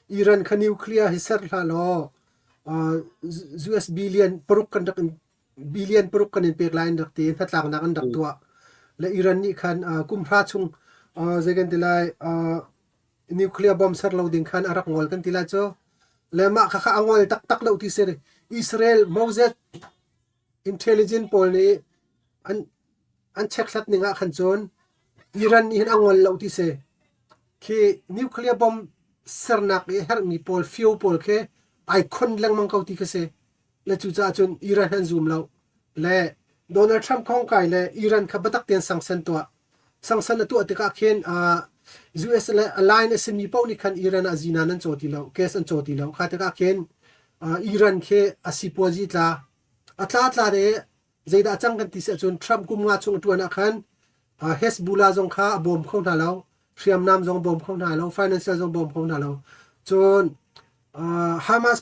[SPEAKER 2] Iran kha nuclear hi ser hlah law US billion paruk kan rak in billion paruk kan in pek lai an rak ti hnatlaknak an rak tuah. Le Iran nih khan kum hra chung zei kan ti lai nuclear bomb ser lo ding khan a rak ngol kan ti lai cu. Le mah kha kha a ngol taktak lo ti si. Israel Moses intelligence pawl nih an an chekhlat ning ah khan cun Iran nih hin a ngol lo ti si. Khi nuclear bomb sernak i herhmi pawl fio pawl khi ai khon lengmang ko ti khi si. Le cucaah cun Iran an zum lo. Le Donald Trump kong kai le Iran kha biatak tein sanction tuah. Sanction a tuah tikah khin US le align a simi paoh nih khan Iran ah zinan an caw ti lo, gas an caw ti lo. Kha tikah khin Iran khi a sipuazi tla a tla tla le Zeidah a cang kan ti si ahcun Trump kum nga chung a ṭuan ah khan Hezbollah zong kha a bawm kho hna lo, hriamnam zong bawm kho hna lo, financial zong bawm kho hna lo. Cun Hamas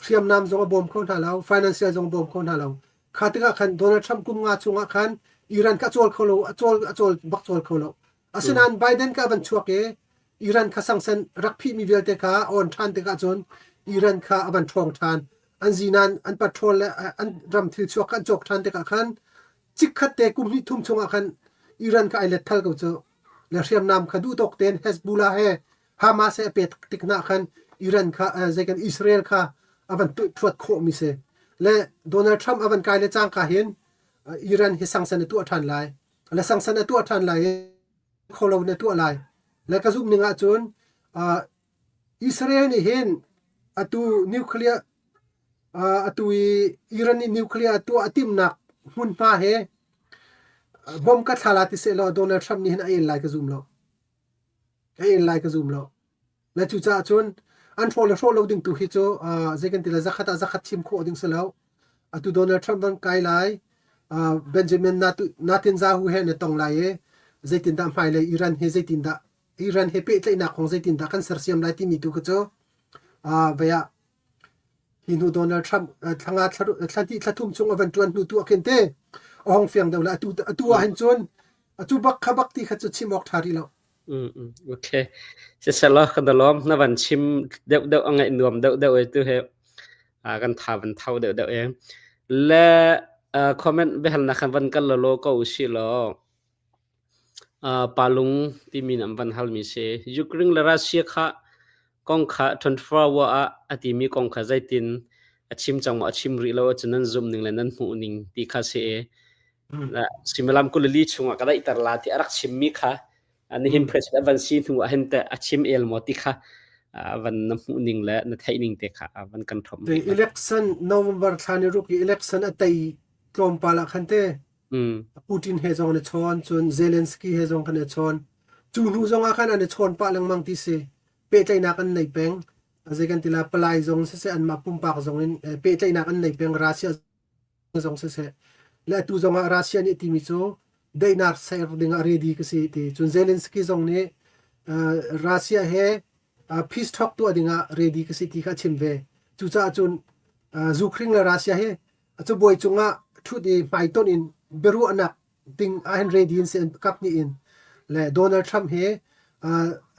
[SPEAKER 2] hriamnam zong a bawm kho hna lo, financial zong bawm kho hna lo. Kha tikah khan Donald Trump kum nga chungah khan Iran kha a cawl kho lo, a cawl a cawl bak cawl kho lo. Asinain Biden kha a van chuak i Iran kha sangsen rak phihmi vialte kha a on ṭhan tikah cun Iran kha a van ṭhawng ṭhan. An zinan, an patrol le an ram thil chuak kha an cawk ṭhan tikah khan chikkhat te kum hnih thum chungah khan Iran kha ai let thal ko cu. Le hriamnam kha duhtawk tein Hezbollah he Hamas he a pek tik hna khan Iran kha zei kan Israel kha a van thuat khawhmi si. Le Donald Trump a van kai le cangka hin Iran hi sangsen a tuah ṭhan lai. Le sangsan a tuah ṭhan lai i kho lo in a tuah lai. Le ka zumh ning ahcun Israel nih hin atu nuclear atu i Iran nih nuclear tuah a timhnak hmunhma he bom ka thla la ti sehlaw Donald Trump nih hin a el lai ka zum lo. A el lai ka zum lo. Le cucaah cun an hrawh le hrawh lo ding tu hi cu zei kan ti le zakhat ah zakhat chim khawh ding si lo. Atu Donald Trump van kai lai, Benjamin Netanyahu he na tong lai i zeitindah hmailei Iran hi zeitindah Iran he pehtlaihnak kong zeitindah kan sersiam lai timi tu kha cu vei ah hi hnu Donald Trump thla nga thla hnih thla thum chung a van ṭuan hnu tu ah khin te. a hong fiang deuh le atu atu ah hin cun atu bak kha bak ti kha cu chim awk ṭha rih lo.
[SPEAKER 1] Okay. Siselaw kan lawm na van chim deuh deuh a ngaih nuam deuh deuh e tu he kan tha van thau deuh deuh e. Le comment biahalnak khan van kal lo ko usih law Palung timi an van halmi si. Ukraine le Russia kha kong kha 24 hour ah a timi kong kha zeitin a chim cang maw a chim rih lo ahcun nan zumh ning le nan hmuh ning ti kha si i suimilam 24 chungah ka daihter la ti a rak chimmi kha nihin president van si hnu ah hin teh a chim el maw ti kha van na hmuh ning le na theih ning te kha van kan thom.
[SPEAKER 2] The election November thla ni ruk i election a tei tlawmpal ah khan te Putin he zong an i chawn, cun Zelensky he zong kan i chawn. Cu hnu zong ah khan an i chawn pah lengmang ti si. Pehtlaihnak an nei peng. Zei kan ti la, palai zong siseh, anmah pumpak zong in pehtlaihnak an nei peng. Russia zong siseh. Le atu zong ah Russia nih timi cu daihnak ser ding ah ready ka si ti. Cun Zelensky zong nih Russia he peace talk tuah ding ah ready ka si ti kha a chim ve. Cucaah cun Ukraine le Russia hi A cabuai cungah ṭhut i hmaitonh in biaruahnak ding ahhin ready in si an kap hnih in le Donald Trump hi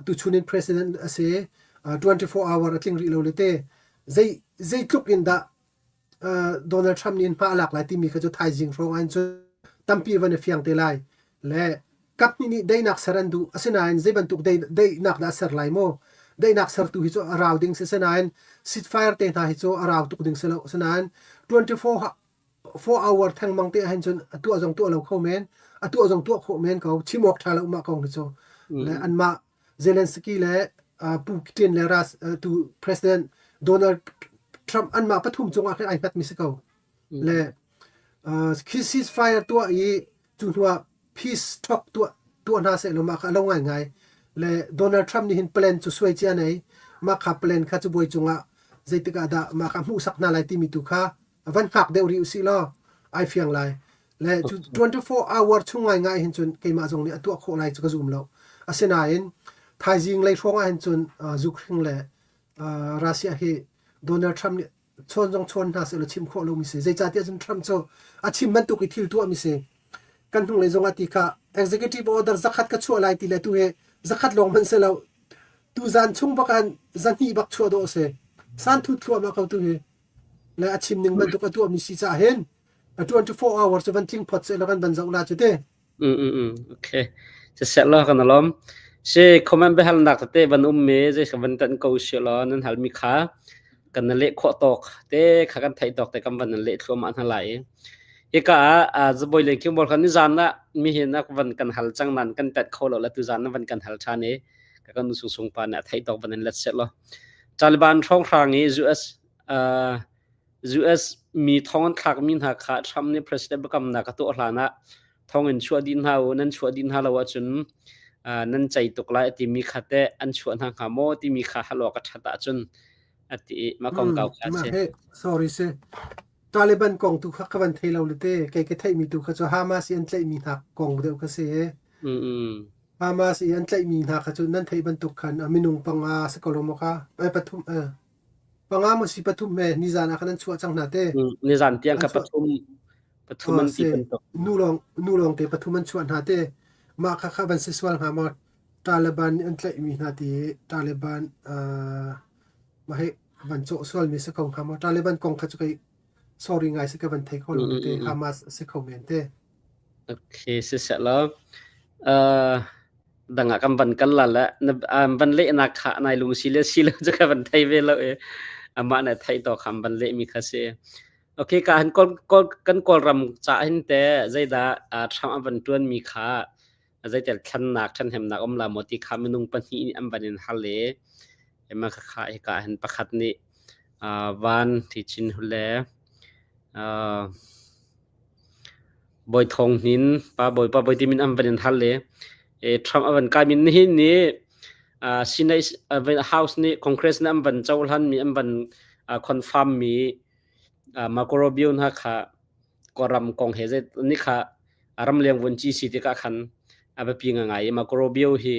[SPEAKER 2] tuchun in president a si 24 hour a tling rih lo le te zei zeitluk in dah Donald Trump nih hma a lak lai timi kha cu thaizing hrawng ahhin cun tampi van i fiang te lai le Kaphnih nih daihnak ser an duh. Asinain zei bantuk daihnak dah a ser lai maw? Daihnak sertu hi cu a rau ding si. Asinain ceasefire te hna hi cu a rau tuk ding si lo. Asinain 24 hour thengmang te ahhin cun a tuah zong tuah lo kho men, a tuah zong tuah khawh men ko. Chim awk ṭha lo mah kong hi cu. Le anmah Zelensky le Putin le Ras tu President Donald Trump anmah pathum cungah khin ai hngatmi si ko. Le khi ceasefire tuah i cu hnuah peace talk tuah tuah hna seh law mah kha a lo ngaingai. Le Donald Trump nih hin plan cu suai cia nei. Mah kha plan kha cabuai cungah zeitik ah dah mah kha hmuhsak hna lai timi tu kha van hngak deuh rih usih law ai fiang lai. Le cu 24 hour chung ngaingai hin cun keimah zong nih a tuah khawh lai cu ka zum lo. Asinain thaizing lei hrawng ah hin cun zukhring le Russia hi Donald Trump nih chawn zong chawn hna seh law chim khawh lomi si. Zeicahtiah cun Trump cu a chim bantuk i thil tuahmi si. Kan hnunglei zong ah ti kha executive order zakhat ka chuah lai ti le tu hi zakhat lawng hmanh si lo. Tu zan chung bak an zahnih bak chuah dawh a si. San thut thluahmah ko tu hi. Le a chim ning bantuk a tuahmi si caah hin a 24 hours cu van tling phot seh law kan van zoh la cu te.
[SPEAKER 1] Okay. Siseh law kan lawm. Si comment biahalnak tete van um mi zei ka van tan ko si law nan hal mi kha kan na leh khawh tawk te kha kan theih tawk te kan van nan leh thluahmah hna lai. Hika ah zabawi len king bol khan ni zan ah mi hin nak van kan hal cang nan kan tet kho lo la tu zan na van kan hal than i ka kan sung sung pa nih a theih tawk van in let set law. Taliban hrawng hrang i US US mi thong an thlakmi hna kha Trump nih president biakamnak a tuah hlan ah thong in chuah dih hna u, nan chuah dih hna lo ahcun nan cei tuk lai a timi kha teh an chuah hna hnga maw timi kha hal awk a ṭhat ahcun a ti i mah kongkau kha a
[SPEAKER 2] Mah
[SPEAKER 1] si.
[SPEAKER 2] he sorry si. Taliban kong tu kha ka van thei lo le te kei ka theihmi tu kha cu Hamas i an tlaihmi hna kong deuh kha si. Hamas i an tlaihmi hna kha cu nan theih bantuk khan a minung panga si ko lo maw kha? Eh, pathum eh. Panga maw si pathum he nizan ah khan an chuah cang hna te.
[SPEAKER 1] Nizan tiang
[SPEAKER 2] An
[SPEAKER 1] kha
[SPEAKER 2] chuah
[SPEAKER 1] pathum pathum an ti
[SPEAKER 2] si.
[SPEAKER 1] bantuk.
[SPEAKER 2] Nu lawng te pathum an chuah hna te. Mah kha kha van si sual hnga maw? Taliban nih an tlaihmi hna ti Taliban mah hi van cawh sualmi si ko hnga maw? Taliban kong kha cu kei sorry ngai si ka van thei kho lo te Hamas a si kho men te.
[SPEAKER 1] Okay, siseh law. Dang ah kan van kal la le na van lehnak kha nai lung si le si lo cu ka van thei ve lo i amah nih theih tawk kha van lehmi kha si. Okay, ka han kawl, kawl, kan Kawlram ca hin te zeidah Trump a van tuanmi kha zeitel thlannak ṭhenhemnak um la maw ti kha minung pahnih nih an van in hal i ema kha kha hika hin pakhat nih van ti chin hule Bawi Thawng Hnin, pa Bawi pa Bawi timin an van in hal i Trump a van kai min nihin ni Senate House nih Congress nih an van cohlan mi an van confirm mi Marco Rubio hna kha Kawlram kong he zei ni kha ramleng vunci si tikah khan a biapi ngai i Marco Rubio hi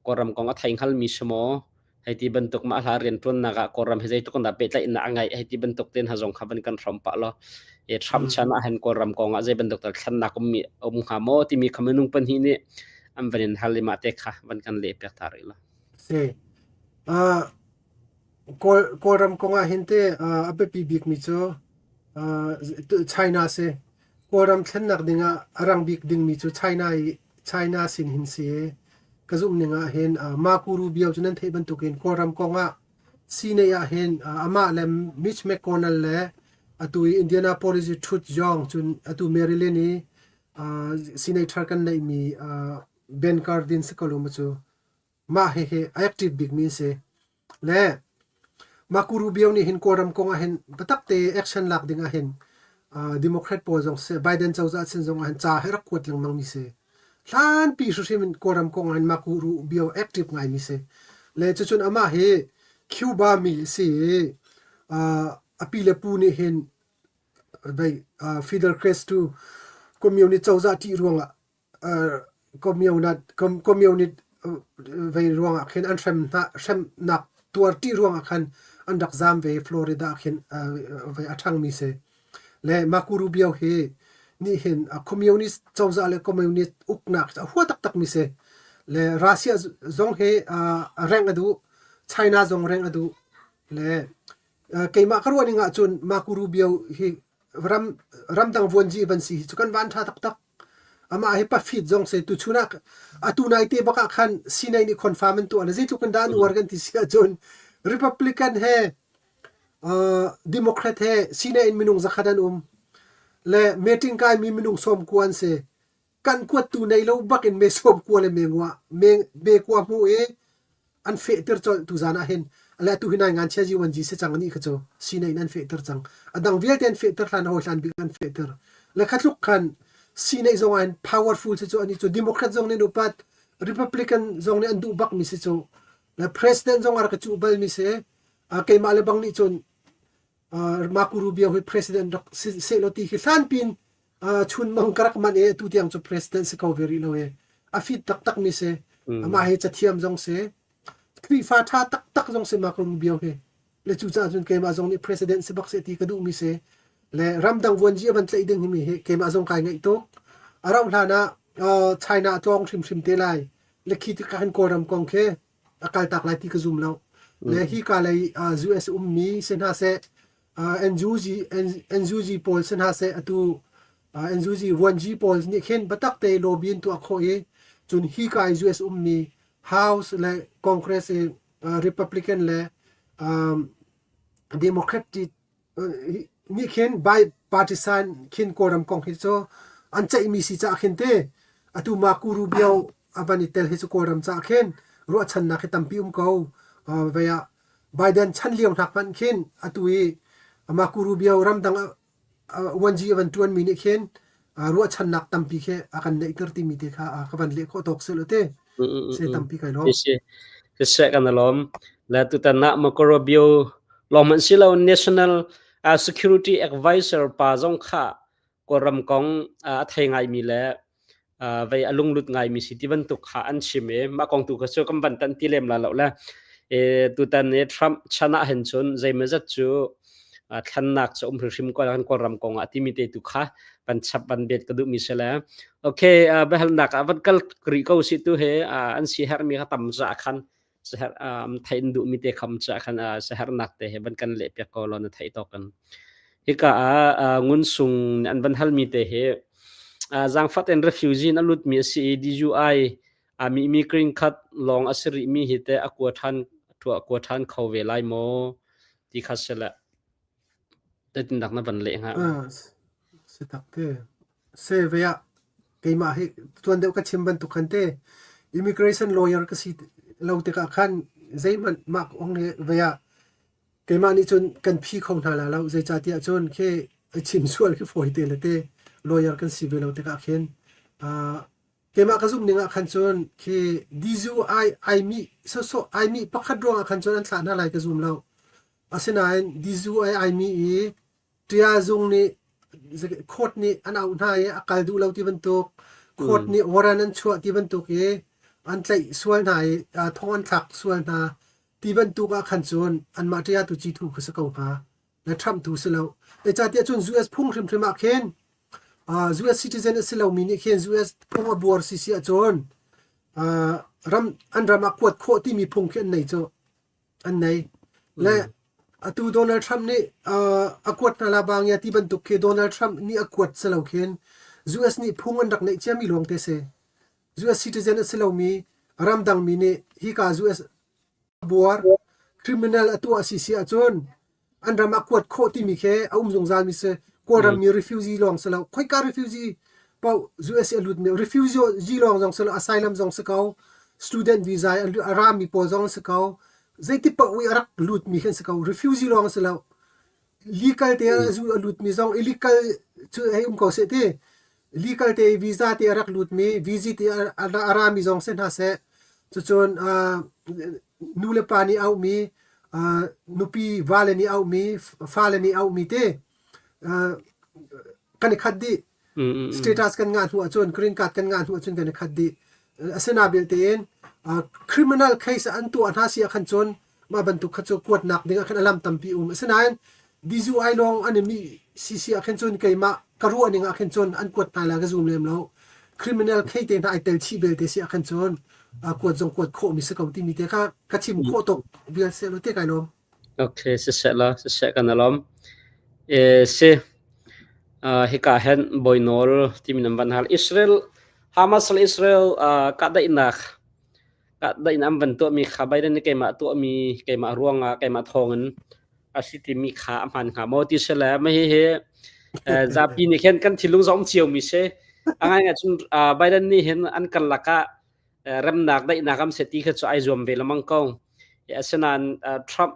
[SPEAKER 1] Kawlram kong a thei hngalmi si maw hei ti bantuk mah hla rianṭuannak ah Kawlram he zeitluk in dah pehtlaihnak a ngeih hei ti bantuk te hna zong kha van kan hrawm pah law. E Trump
[SPEAKER 2] Mm.
[SPEAKER 1] chan ah hin Kawlram kong ah zei bantuk tal thlennak um mi um hnga maw timi kha minung pahnih nih an van in hal i mah te kha van kan leh piak ta rih la.
[SPEAKER 2] Si. Uh, Kawl, Kawlram kong ah hin te uh, a biapi bikmi cu uh, China si. Kawlram thlennak ding ah a rang bik dingmi cu China i China sin hin si. Ka zumh ning ah hin uh, Marco Rubio cu nan theih bantukin Kawlram kong ah Sinai ah hin amah le Mitch McConnell le atu i Indianapolis i ṭhut zong cun atu Maryland i senator kan neihmi Ben Cardin si ko lo maw cu mah hihi active bikmi a si. Le Marco Rubio nih hin Kawlram kong ah hin biatak te action lak ding ah hin Democrat pawl zong siseh Biden cozah sin zong ah hin ca hi rak kuat lengmang mi si. Hlanpi hrimhrim in Kawlram kong ah hin Marco Rubio active ngaimi si. Le cucun amah hi Cuba mi a si i a pi le pu nih hin Fidel Castro communist cozah ṭih ruangah communist vei ruangah khin an hrem hna hremnak tuar ṭih ruangah khan an rak zaam ve Florida ah khin vei a ṭhangmi si. Le Marco Rubio hi nih hin communist cozah le communist uknak a hua taktakmi si. Le Russia zong hi rengh a duh, China zong rengh a duh. Le keimah ka ruah ning ahcun Marco Rubio hi ram ramdang vuanci van si hi cu kan van ṭha taktak. Amah hi pafit zong si tuchun ah atu nai te bak ah khan Sinai nih confirm an tuah le zeitluk in dah an uar kan ti si ahcun Republican he Democrat he Sinai in minung zakhat an um le meeting kai mi minung sawm kua an si. Kan kuattu nei lo bak in me sawm kua le me ngua me, me kua hmu i an fehter colh tuzan ah hin le atu hi nai ngan chia ji wan ji si cang ni kha cu sine in an fehter cang a dang vialte an fehter hlan hawi hlan bik an fehter le kha tluk khan sine zong ah powerful si cu ani cu democrat zong nih upat republican zong nih an duh bak mi si cu le president zong a rak cu bal mi si keimah le bang nih cun Marco Rubio hi president rak se lo ti hi hlan pin chun mang ka rak man e tu tiang cu president si ko ve rih lo e a fit taktak mi si amah hi cathiam zong si Khrihfa tha taktak zong si Marco Rubio hi le cu caah cun keimah zong nih president si bak se ti ka duh mi si le ramdang vuanci a van tlaih ding mi hi keimah zong kai ngaih tuk a rauh hlan ah China a tlawng hrimhrim te lai le khi tikah hin Kawlram kong khi a kaltak lai ti ka zum lo le hi ka lei US ummi si hna seh NUG NUG pawl si hna seh atu NUG 1G pawl nih khin biatak te lobby in tuah khawh i cun hi ka i US ummi House le Congress i Republican le Democrat nih khin bipartisan khin Kawlram kong hi cu an ceihmi si caah khin te atu Marco Rubio a van i tel hi cu Kawlram caah khin ruahchannak hi tampi um ko. Vei ah Biden chan lio hnak hmanh khin atu i Marco Rubio ramdang 1G a van ṭuanmi nih khin ruahchannak tampi khi a kan neihter timi te kha ka van leh khawh tawk seh law te se tampi kai lawm.
[SPEAKER 1] Siseh kan lawm. Le tutan ah Marco Rubio lawng hmanh si lo National Security Advisor pa zong kha Kawlram kong a thei ngaimi le vei a lunglut ngaimi si ti bantuk kha an chim i mah kong tu kha cu kan van tan ti lem la lo le e tutan i Trump chan ah hin cun zeimawzat cu thlannak cu um hrimhrim ko kan Kawlram kong ah timi te tu kha van chap van bet ka duhmi si le okay biahalnak ah van kal rih ko si tu he an si herhmi kha tam za khan saher thein duhmi te kham cha khan sahernak te he van kan leh piak ko law na theih tawk kan hika ah ngun sung an van halmi te he zangfat in refugee in a lutmi a si i DUI mi mi green card lawng a si rih mi hi te a kua than tua kua than kho ve lai maw ti kha se le tetin dak na van leh hnga
[SPEAKER 2] Si tak te. Se ve ah keimah hi tuan deuh ka chim bantuk khan te immigration lawyer ka si lo tikah khan zeihmanh mah kong hi ve ah keimah nih cun kan phi kho hna la lo zeicahtiah cun khi chim sual khi fawi te le te lawyer kan si ve lo tikah khin keimah ka zumh ning ah khan cun khi dizu ai ai mi sawsawh ai mi pakhat ruangah khan cun an thlah hna lai ka zum lo asinain dizu ai ai mi i Ṭia zung nih court nih an auh hna i a kal duh lo ti bantuk, court nih warrant an chuah ti bantuk i an tlaih sual hna i thong an thlak sual hna ti bantuk ah khan cun anmah ṭia tu ci thu kha si ko hnga. Le Trump tu si lo. Zeicahtiah cun US phung hrimhrim ah khin US citizen a si lomi nih khin US phung a buar si si ahcun ram an ram ah kuat khawh timi phung khi an nei cu. An nei. Le atu Donald Trump nih a kuat hna la bang ya ti bantuk khi Donald Trump nih a kuat si lo khin US nih phung an rak neih ciami lawng te si. US citizen a si lomi ramdangmi nih hika US buar criminal a tuah si si ahcun an ram ah kuat khawh timi khi a um zungzal mi si. Kawlram mi refugee lawng si lo. Khoika refugee paoh US i a lut mi refugee lawng zong si lo, asylum zong si ko, student visa a rami pawl zong si ko, zeiti paoh i a rak lut mi khi an si ko. Refugee lawng si lo. Legal te a zu a lut mi zong illegal cu hei um ko seh ti. Legal te visa te a rak lut mi, visit i a rami zong si hna seh. Cucun nu le pa nih auhmi, nupi vale nih auhmi, fale nih auhmi te kan i khat dih. Status kan ngah hnu ahcun, green card kan ngah hnu ahcun kan i khat dih. Asina belte in criminal case an tuah hna si ahkhan cun mah bantuk kha cu kuatnak ding ah khan a lam tampi um. Asinain DUI lawng an i mi CC ah khin cun keimah ka ruah ning ah khin cun an kuat hna lai ka zum lem lo. Criminal case te hna ai tel chih belte si ah khan cun kuat zong kuat khawhmi si ko timi te kha ka chim khawh tuk vial seh lo te kai lawm.
[SPEAKER 1] Okay, siseh la, siseh kan alom. E, si, hika hen boinol timi nan van hal. Israel, Hamas le Israel kahdaihnak kahdaihnak an van tuahmi kha Biden nih keimah tuahmi, keimah ruangah, keimah thawngin a si timi kha a hmaan hnga maw ti si le mah hihi zapi nih khin kan thinlung zong um ciomi si. A ngaingai cun Biden nih hin an karlak ah remnak daihnak am seh ti kha cu ai zuam ve lengmang ko. Asinain Trump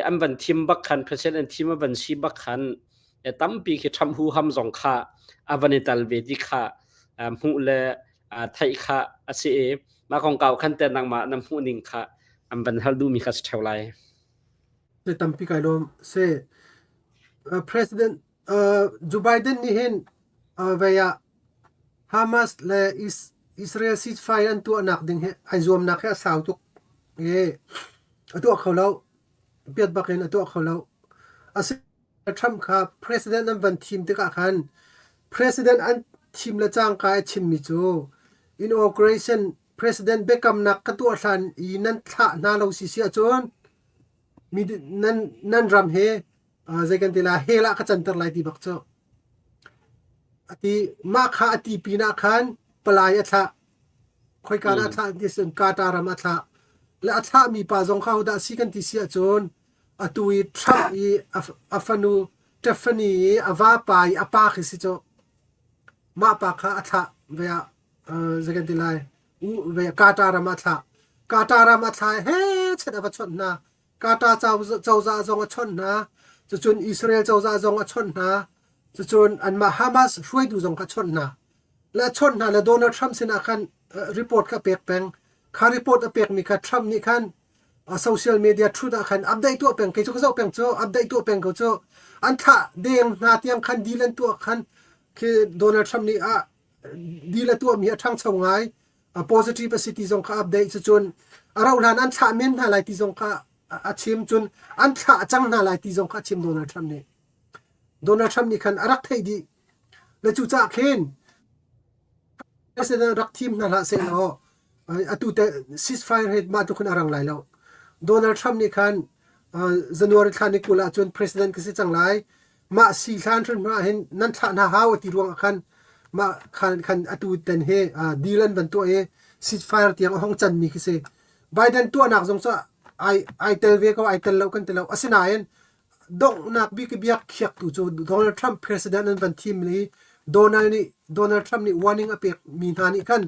[SPEAKER 1] an van thim bak khan president an thim a van si bak khan tampi khi Trump huham zong kha a van i tal ve ti kha hmuh le theih kha a si i mah kongkau khan te nangmah na hmuh ning kha an van hal duhmi kha si ṭheo lai.
[SPEAKER 2] Se tampi kai lawm. Se President Joe Biden nih hin vei ah Hamas le Israel ceasefire an tuahnak ding hi ai zuamnak hi a sau tuk i a tuah kho lo. Piat bak in a tuah kho lo. Asi Trump kha president an van thim tikah khan president an thim le cangka a chimmi cu inauguration president biakamnak ka tuah hlan i nan thlah hna lo si si ahcun mi nan nan ram hi zei kan ti la hell ah ka canter lai ti bak cu ati mah kha ati pinah khan palai a thlah khoika dah a thlah ti cun Qatar ram a thlah le a thlahmi pa zong kha hodah si kan ti si ahcun atu i Trump i a fanu Tiffany i a vapa i a pa khi si cu mah pa kha a thlah ve ah zei kan ti lai ve Qatar ram a thlah Qatar ram a thlah he chet a va chawnh hna Qatar cozah zong a chawnh hna cucun Israel cozah zong a chawnh hna cucun anmah Hamas hruaitu zong kha a chawnh hna le a chawnh hna le Donald Trump sinah khan report kha pek peng kha report a pekmi kha Trump nih khan social media truth ah khan update tuah peng kei cu ka zoh peng cu update tuah peng ko cu an thlah deng hna tiang khan deal an tuah khan khi Donald Trump nih a deal a tuahmi a ṭhangcho ngai a positive a si ti zong kha update cu cun a rauh hlan an thlah men hna lai ti zong kha a chim cun an thlah cang hna lai ti zong kha a chim Donald Trump nih Donald Trump nih khan a rak theih dih le cucaah khin President rak thim hna hlah sehlaw atu te ceasefire hi mah tluk in a rang lai lo. Donald Trump nih khan January thla ni 20 ahcun president ka si cang lai. Mah si hlan hrim ah hin nan thlah hna hau ti ruang ah khan mah khan khan atu ten hi deal an van tuah i ceasefire tiang a hong can mi khi si. Biden tuahnak zong cu ai ai tel ve ko ai tel lo kan ti lo. Asinain Donghnak bik i biakhiaktu cu Donald Trump president an van thim i Donald nih Donald Trump nih warning a pekmi hna nih khan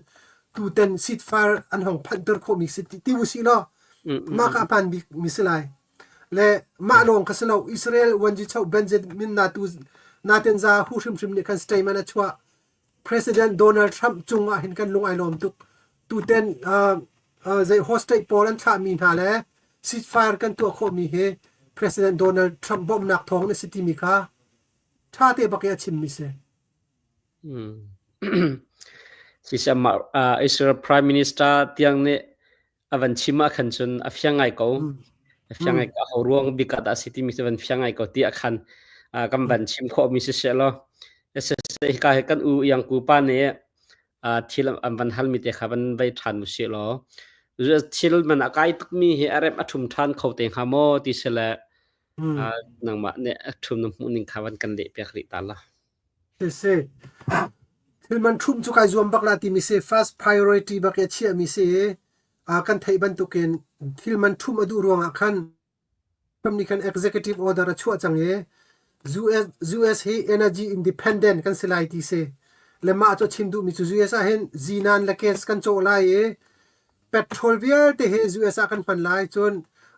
[SPEAKER 2] tuten ceasefire an hong phanhter khawhmi si ti usih law mah kha a hmaan bikmi si lai. Le mah lawng kha si lo Israel Wanjichoh Benjamin Netanyahu hrimhrim nih khan statement a chuah. President Donald Trump cung ah hin kan lung ai lawm tuk. Tuten zei hostage pawl an thlahmi hna le ceasefire kan tuah khawhmi hi President Donald Trump bawmhnak thawng na si timi kha ṭha te bak i a chimmi si.
[SPEAKER 1] Siseh Israel Prime Minister tiang nih a van chim ah khan cun a fiang ngai ko. Fiang ngai ka ho ruang bik ah dah si timi cu van fiang ngai ko ti ah khan kan van chim khawh mi si seh law hika hi kan u iang ku pa nih thil an van hal mi te kha van vei ṭhan u sih law thil man a kai tuk mi hi a rem a ṭhum ṭhan kho te hnga maw ti si le nangmah nih a ṭhum na hmuh ning kha van kan leh piak rih ta la.
[SPEAKER 2] Si. Thil man ṭhum cu kai zuam bak la timi si first priority bak i a chiahmi si i kan theih bantukin thil man ṭhumh a duh ruangah khan Trump nih khan executive order a chuah cang i US hi energy independent kan si lai ti si. Le mah cu a chim duhmi cu US ah hin zinan le gas kan cawh lai i petrol vialte hi US ah kan hman lai cun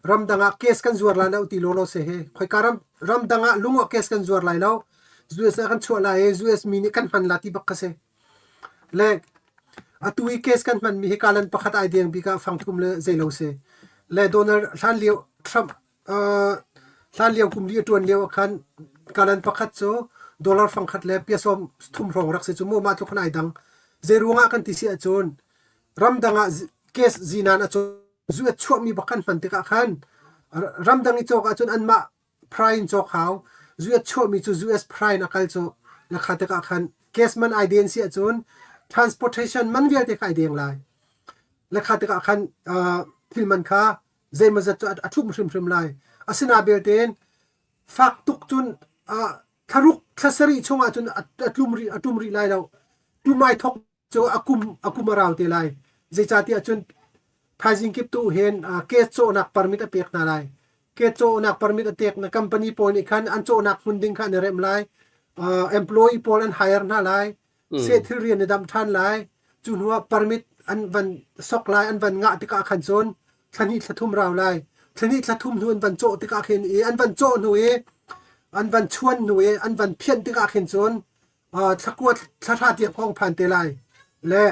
[SPEAKER 2] ramdang ah gas kan zuar lai lo ti lawlaw si hi. Khoika ram ramdang ah lung ah gas kan zuar lai lo. US ah kan chuah lai i US mi nih kan hman la ti bak kha si. Le atu i case kan hmanmi hi kalan pakhat ai deng bik ah fangthum le zeilo si. Le Donald hlan lio Trump hlan lio kum li a ṭuan lio ah khan kalan pakhat cu dollar fangkhat le pia sawm thum hrawng rak si cu mu mah tluk khan ai dang. Zei ruangah kan ti si ahcun ramdang ah case zinan a caw zu a chuahmi bak kan hman tikah khan ramdang i cawk ahcun anmah Prime in cawk hau. US chuahmi cu US Prime a kal cu na kha tikah khan gas man ai den si ahcun transportation man vialte kha ai deng lai. Na kha tikah khan thil man kha zeimawzat cu a ṭhumh hrimhrim lai. Asina belte in fak tuk cun thlaruk thla sarih chungah cun a tlum rih a ṭum rih lai lo. Tum ai thok cu a kum a rau te lai. Zeicahtiah cun thaizing kip tu hin case cawhnak permit a pek hna lai. Case cawhnak permit a pek na company pawl nih khan an cawhnak hmun ding kha an i remh lai. Employee pawl an hire hna lai. Seh thil rian i damh ṭhan lai. Cu hnu ah permit an van sok lai, an van ngah tikah khan cun thla hnih thla thum rau lai. Thla hnih thla thum hnu an van cawh tikah khin i an van cawh hnu i an van chuan hnu i an van phianh tikah khin cun thlakua thlahra tiang hawng phan te lai le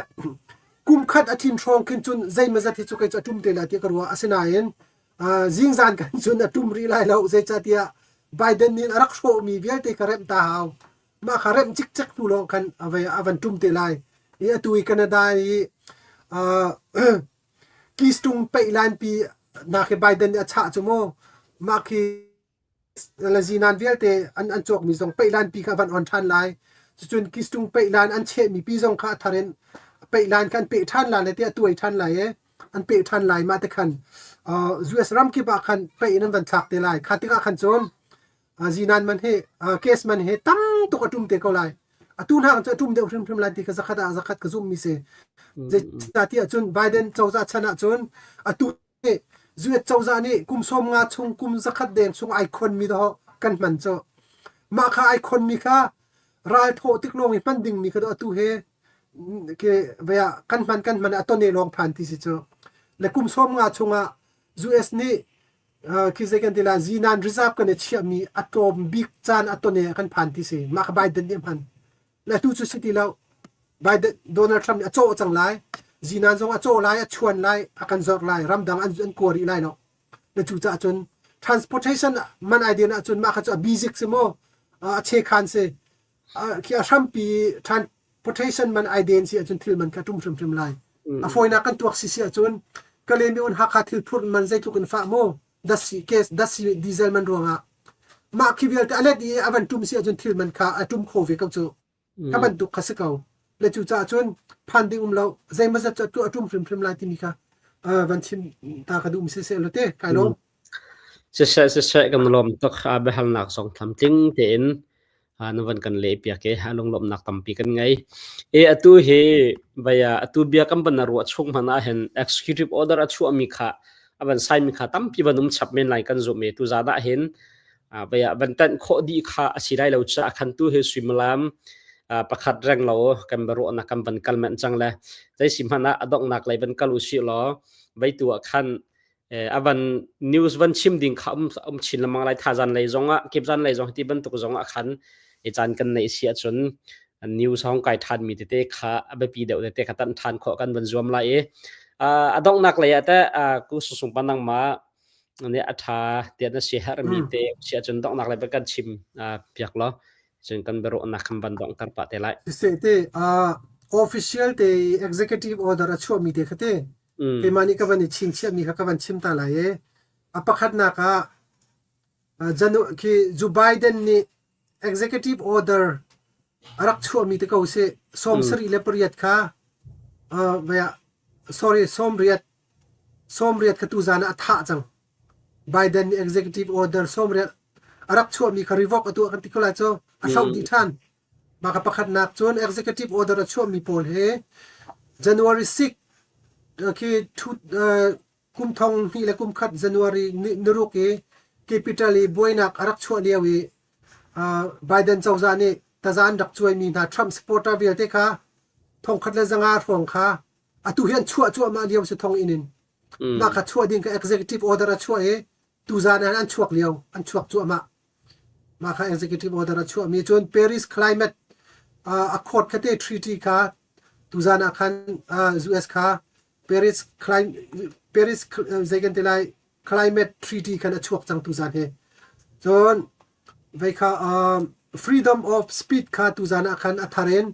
[SPEAKER 2] kum khat a tlin hrawng khin cun zeimawzat hi cu kei cu a ṭum te lai tiah ka ruah. Asinain zingzan kan cun a ṭum rih lai lo, zeicahtiah Biden nih a rak hrawhmi vialte kha remh ta hau. Mah kha remh cikcek hnu lawng khan a van ṭum te lai i atu i Canada i Keystone peihlan pi nak hi Biden nih a chah cu mu. Mah khi zinan vialte an cawkmi zong peihlan pi kha van on ṭhan lai. Cucun kistung peihlan an chehmi pi zong kha a thar in peihlan kha an peh ṭhan lai le tiah tuai ṭhan lai i an peh ṭhan lai. Mah te khan US ram kip ah khan peh in an van thlak te lai. Kha tikah khan cun zinan man hi case man hi tam tuk a ṭum te ko lai. Atu hna cu a ṭum deuh hrimhrim lai ti kha zakhat ah zakhat ka zumhmi si. Zeicahtiah cun Biden cozah chan ah cun atu US cozah nih kum 50 chung kum 100 deng chung ai khonmi dawh kan hman cu. Mah kha ai khonmi kha ral thawh tik lawng i hman dingmi kha atu he ke vea kan hman kan hman a tone lawng phan ti si cu. Le kum 50 chungah US nih khi zei kan ti la zinan reserve kan i chiahmi a tlawm bik caan a tone kan phan ti si. Mah kha Biden nih hman. Le atu cu si ti lo. Biden Donald Trump nih a cawh cang lai. Zinan zong a cawh lai, a chuan lai, a kan zorh lai, ramdang an kua rih lai lo. Le cucaah cun transportation man idea ahcun mah kha cu a basic si mu, a chekhan si. Khi a hrampi transportation man idea si ahcun thil man kha tum hrimhrim lai. A fawinak kan tuak si si ahcun Kalemi un Hakha thil phurh man zeitluk in fah mu dasi case dasi diesel man ruangah mah khi vialte a let i a van tum si ahcun thil man kha a tum kho ve ko cu. Kha bantuk kha si ko. Le cucaah cun phan ding um lo, zeimawzat cu a ṭum hrimhrim lai timi kha van chim ta ka duh mi siseh law te kai lawm.
[SPEAKER 1] Siseh siseh kan lawm tuk. A biahalnak zong tlamtling tein na van kan leh piak i a lunglawmhnak tampi kan ngei. E atu hi vaya atu bia kan van ruah chung hmanh ah hin executive order a chuahmi kha a van sign mi kha tampi van um chap men lai kan zumh i tu zan ah hin vei ah van tanh khawh dih kha a si lai lo caah khan tu hi suimilam pakhat reng lo kan biaruahnak kan van kal manh cang le zei si hmanh ah a donghnak lei van kal u sih law vei tu ah khan a van news van chim ding kha um chin lengmang lai thazan lei zong ah kipzan lei zong ti bantuk zong ah khan i caan kan neih si ahcun news hong kai than mi tete kha a biapi deuh tete kha tan than khawh kan van zuam lai i a donghnak lei ah teh ku sung panang ma nih a ṭha tiah na siaherhmi te si ahcun donghnak le kan chim piak law cun kan biaruahnak kan van donghter pah te lai.
[SPEAKER 2] Siseh te official te executive order a chuahmi te kha te keimah nih ka van i chingchiahmi kha ka van chim ta lai i. A pakhatnak ah khi Joe Biden nih executive order a rak chuahmi te ko sih. 78 kha sorry 80 kha tuzan ah a thah cang. Biden nih executive order 80 a rak chuahmi kha revoke a tuah kan ti ko lai cu a hloh dih ṭhan. Mah ka pakhatnak cun executive order a chuahmi pawl hi January 6 khi kum 2001 January ni 6 i Capitol i buainak a rak chuah lio i Biden cozah nih taza an rak cuaimi hna Trump supporter vialte kha 1500 hrawng kha atu hi an chuah cuahmah lio si thonginn in. Mah kha chuah ding kha executive order a chuah i tuzan ah an chuak lio, an chuak cuahmah. Mah kha executive order a chuahmi cun Paris Climate Accord kha te treaty kha tuzan ah khan US kha Paris Paris zei kan ti lai climate treaty khan a chuak cang tuzan hi. Cun vei kha freedom of speech kha tuzan ah khan a thar in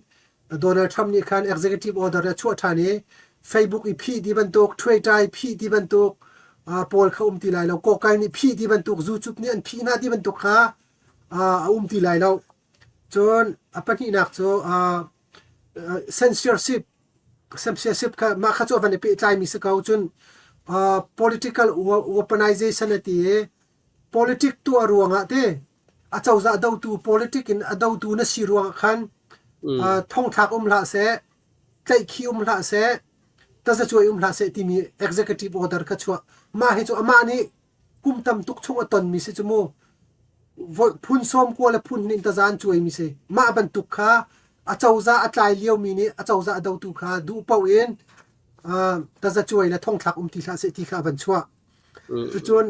[SPEAKER 2] Donald Trump nih khan executive order a chuah ṭhan i Facebook i phih ti bantuk, Twitter i phih ti bantuk pawl kha um ti lai lo. Kawkai nih phih ti bantuk, YouTube nih an phih hna ti bantuk kha a um ti lai lo. Cun a pahnihnak cu censorship censorship kha mah kha cu a van i pehtlaimi si ko. Cun political weaponization a ti i politic tuah ruangah te acozah dotu politic in a dotu na si ruangah khan thongthlak um hlah seh, tlaihkhih um hlah seh, tazacuai um hlah seh timi executive order kha chuah. Mah hi cu amah nih kum tam tuk chung a tonmi si cu mu. Phun 90 le phun hnih taza an cuaimi si. Mah bantuk kha acozah a tlai liomi nih acozah a dotu kha duh paoh in tazacuai le thongthlak um ti hlah seh ti kha a van chuah. Cucun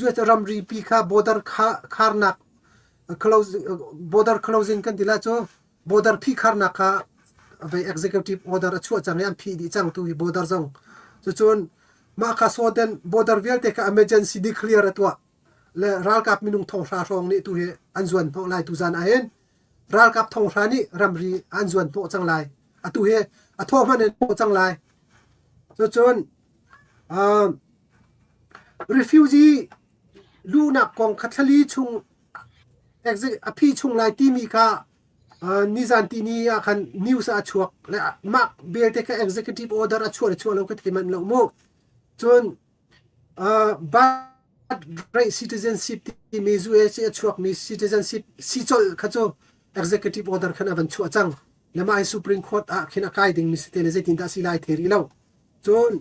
[SPEAKER 2] US ramri pi kha border kharnak close border closing kan ti la cu border phih kharnak kha vei executive order a chuah cang i an phih dih cang tu hi border zong. Cucun mah kha sawten border vialte kha emergency declare a tuah le ralkap minung 5,000 hrawng nih tu hi an zuan hnawh lai tu zan ah hin ralkap 5,000 nih ramri an zuan hnawh cang lai. Atu hi a thawh hmanh in hnawh cang lai. Cucun Refugee luhnak kong kha thlali chung a phi chung lai timi kha nizan tini ah khan news ah a chuak le mah belte kha executive order a chuah le chuah lo ka thei manh lo mu. Cun birth citizenship timi US i a chuakmi citizenship si colh kha cu executive order khan a van chuah cang. Le mah hi Supreme Court ah khin a kai dingmi si te le zeitindah si lai thei rih lo. Cun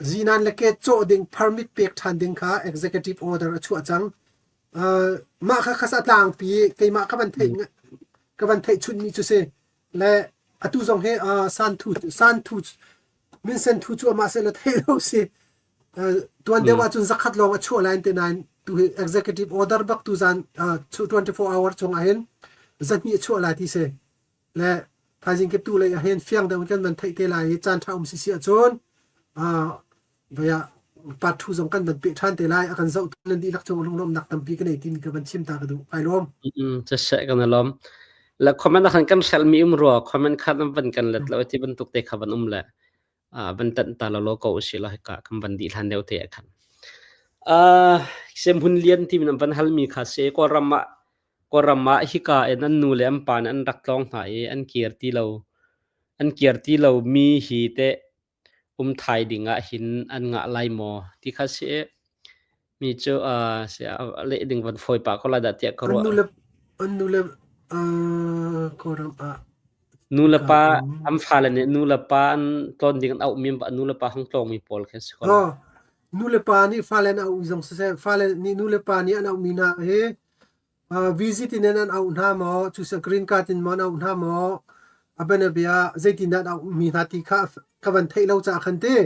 [SPEAKER 2] zinan le ke cawh ding permit pek ṭhan ding kha executive order a chuah cang. Mah kha khasa tlangpi keimah ka van theih chunmi cu si. Le atu zong hi san thu san thu min sen thu cu amah seh la theih lo si. Tuan deuh ahcun 100 lawng a chuah lai te nain tu hi executive order bak tu zan 24 hour chung ah hin 200 a chuah lai ti si. Le thaizing kip tu lei ah hin fiang deuh in kan van theih te lai i caan ṭha um si si ahcun vai ah part 2 zong kan van peh ṭhan te lai. A kan zoh nan dihlak cung lunglawmhnak tampi ka nei timi ka van chim ta ka duh. Kai lawm.
[SPEAKER 1] Siseh kan i lawm. Le comment ah khan kan hrelmi um rua comment kha nan van kan let lo ti bantuk te kha van um le van tanh ta lo lo ko usih law hika kan van dih hlan deuh te ah khan. Sem hun lian timi nan van halmi kha si Kawlram ah Kawlram ah hika in an nu le an pa nih an rak tlawng hna i an kir ti lo. An kir ti lomi hi teh um thai ding ah hin an ngah lai maw ti kha si. Mi cu leh ding van fawi pah ko lai dah tiah ka
[SPEAKER 2] An
[SPEAKER 1] ruah.
[SPEAKER 2] nu le an nu le Kawlram ah
[SPEAKER 1] Nu le
[SPEAKER 2] ka
[SPEAKER 1] pa
[SPEAKER 2] um.
[SPEAKER 1] an fale nih nu le pa an tlawn ding an auhmi nu le pa hung tlawngmi pawl khi an si ko lai.
[SPEAKER 2] Oh, nu le pa nih fale an auh zong siseh, fale nih nu le pa nih an auhmi hna hi Visit in an auh hna maw, cusa green card in maw an auh hna maw, a bianabia zeitindah an auhmi hna ti kha ka van theih lo caah khan ti.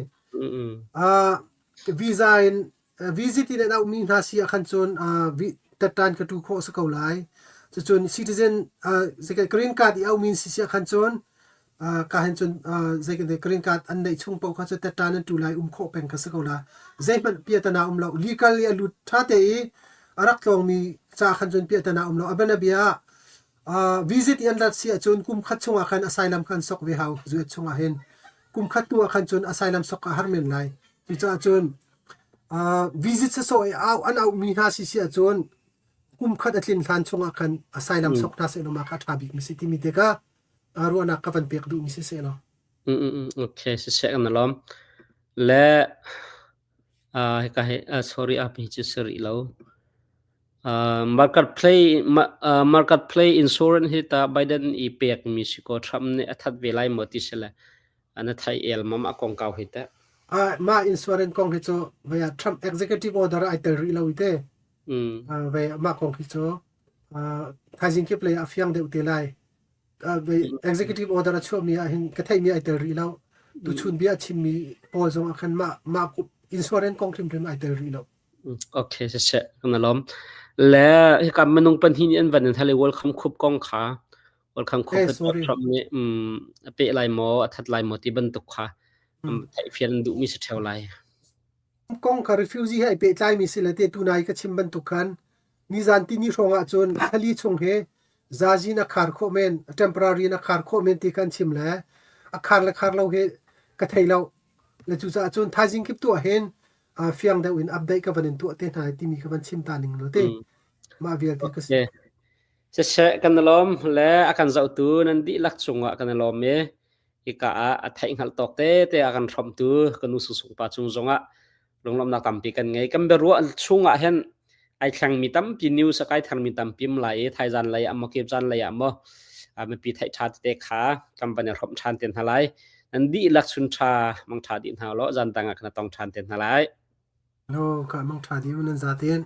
[SPEAKER 2] Visa in visit in an auhmi hna si ah khan cun tattan ka tu khawh si ko lai. Cucun citizen green card i auhmi si si ah khan cun ka hin cun zei kan green card an neih chung paoh kha cu tettan an tu lai um khawh peng kha si ko la. Zeihmanh piatana um lo. Legal i a lut ṭha te i a rak tlawngmi ca khan cun piatana um lo. A bianabia ah visit i an rat si ahcun kum khat chungah khan asylum khan sok ve hau zuet chungah hin kum khat hnu ah khan cun asylum sok a har men lai. Cucaah cun. Visit sawsawh i au an auhmi hna si si ahcun kum khat a tlin hlan chungah khan asylum sok hna sehlaw mah kha a ṭha bikmi si timi te kha ruahnak ka van pek duhmi si sehlaw.
[SPEAKER 1] Okay, siseh kan lawm. Le hika hi sorry a hi cu si rih lo. Market play market play insurance hi ta Biden i pekmi si ko Trump nih a that ve lai maw ti si le na thai el ma mah kongkau hi teh?
[SPEAKER 2] Mah insurance kong hi cu vei ah Trump executive order ai tel rih lo i te. Vei mah kong hi cu thaizing kip lei ah a fiang deuh te lai. Vei executive order a chuahmi ah hin ka theihmi ai tel rih lo. Tuchun bia a chimmi pawl zong ah khan mah mah insurance kong hrimhrim ai tel rih lo.
[SPEAKER 1] Okay, siseh, kan lawm. Le hika minung pahnih nih an van in hal i welcome khup kong kha welcome khup
[SPEAKER 2] Eh, sorry.
[SPEAKER 1] Trump nih a peh lai maw, a that lai maw ti bantuk kha theihfian an duhmi si ṭheo lai.
[SPEAKER 2] Kong kha refugee he ai pehtlaimi si le te tunai ka chim bantuk khan nizan tini hrawng ah cun thali chung he zazi na khar khawh men temporary na khar khawh men ti kan chim le a khar le khar lo he ka thei lo le cucaah cun thaizing kip tu ah hin fiang deuh in update ka van in tuah te hna timi ka van chim ta ning lo te mah vialte ka si.
[SPEAKER 1] Siseh kan i lawm le a kan zohtu nan dihlak cungah kan i lawm i hika ah a theihhngalh tawk tete a kan hrawmtu ka nu Sungsung pa cung zongah lunglawmhnak tampi kan ngei. Kan biaruah chungah hin ai thlengmi tampi news a kai tharmi tampi um lai i thaizan lei ah maw kepzan lei ah maw mipi theih ṭha tete kha kan van i hrawmh ṭhan te hna lai. Nan dihlak chun ṭha mang ṭha dih hna law zan dang ah kan tong ṭhan te hna lai.
[SPEAKER 2] No ka mang ṭha dih nan zaten.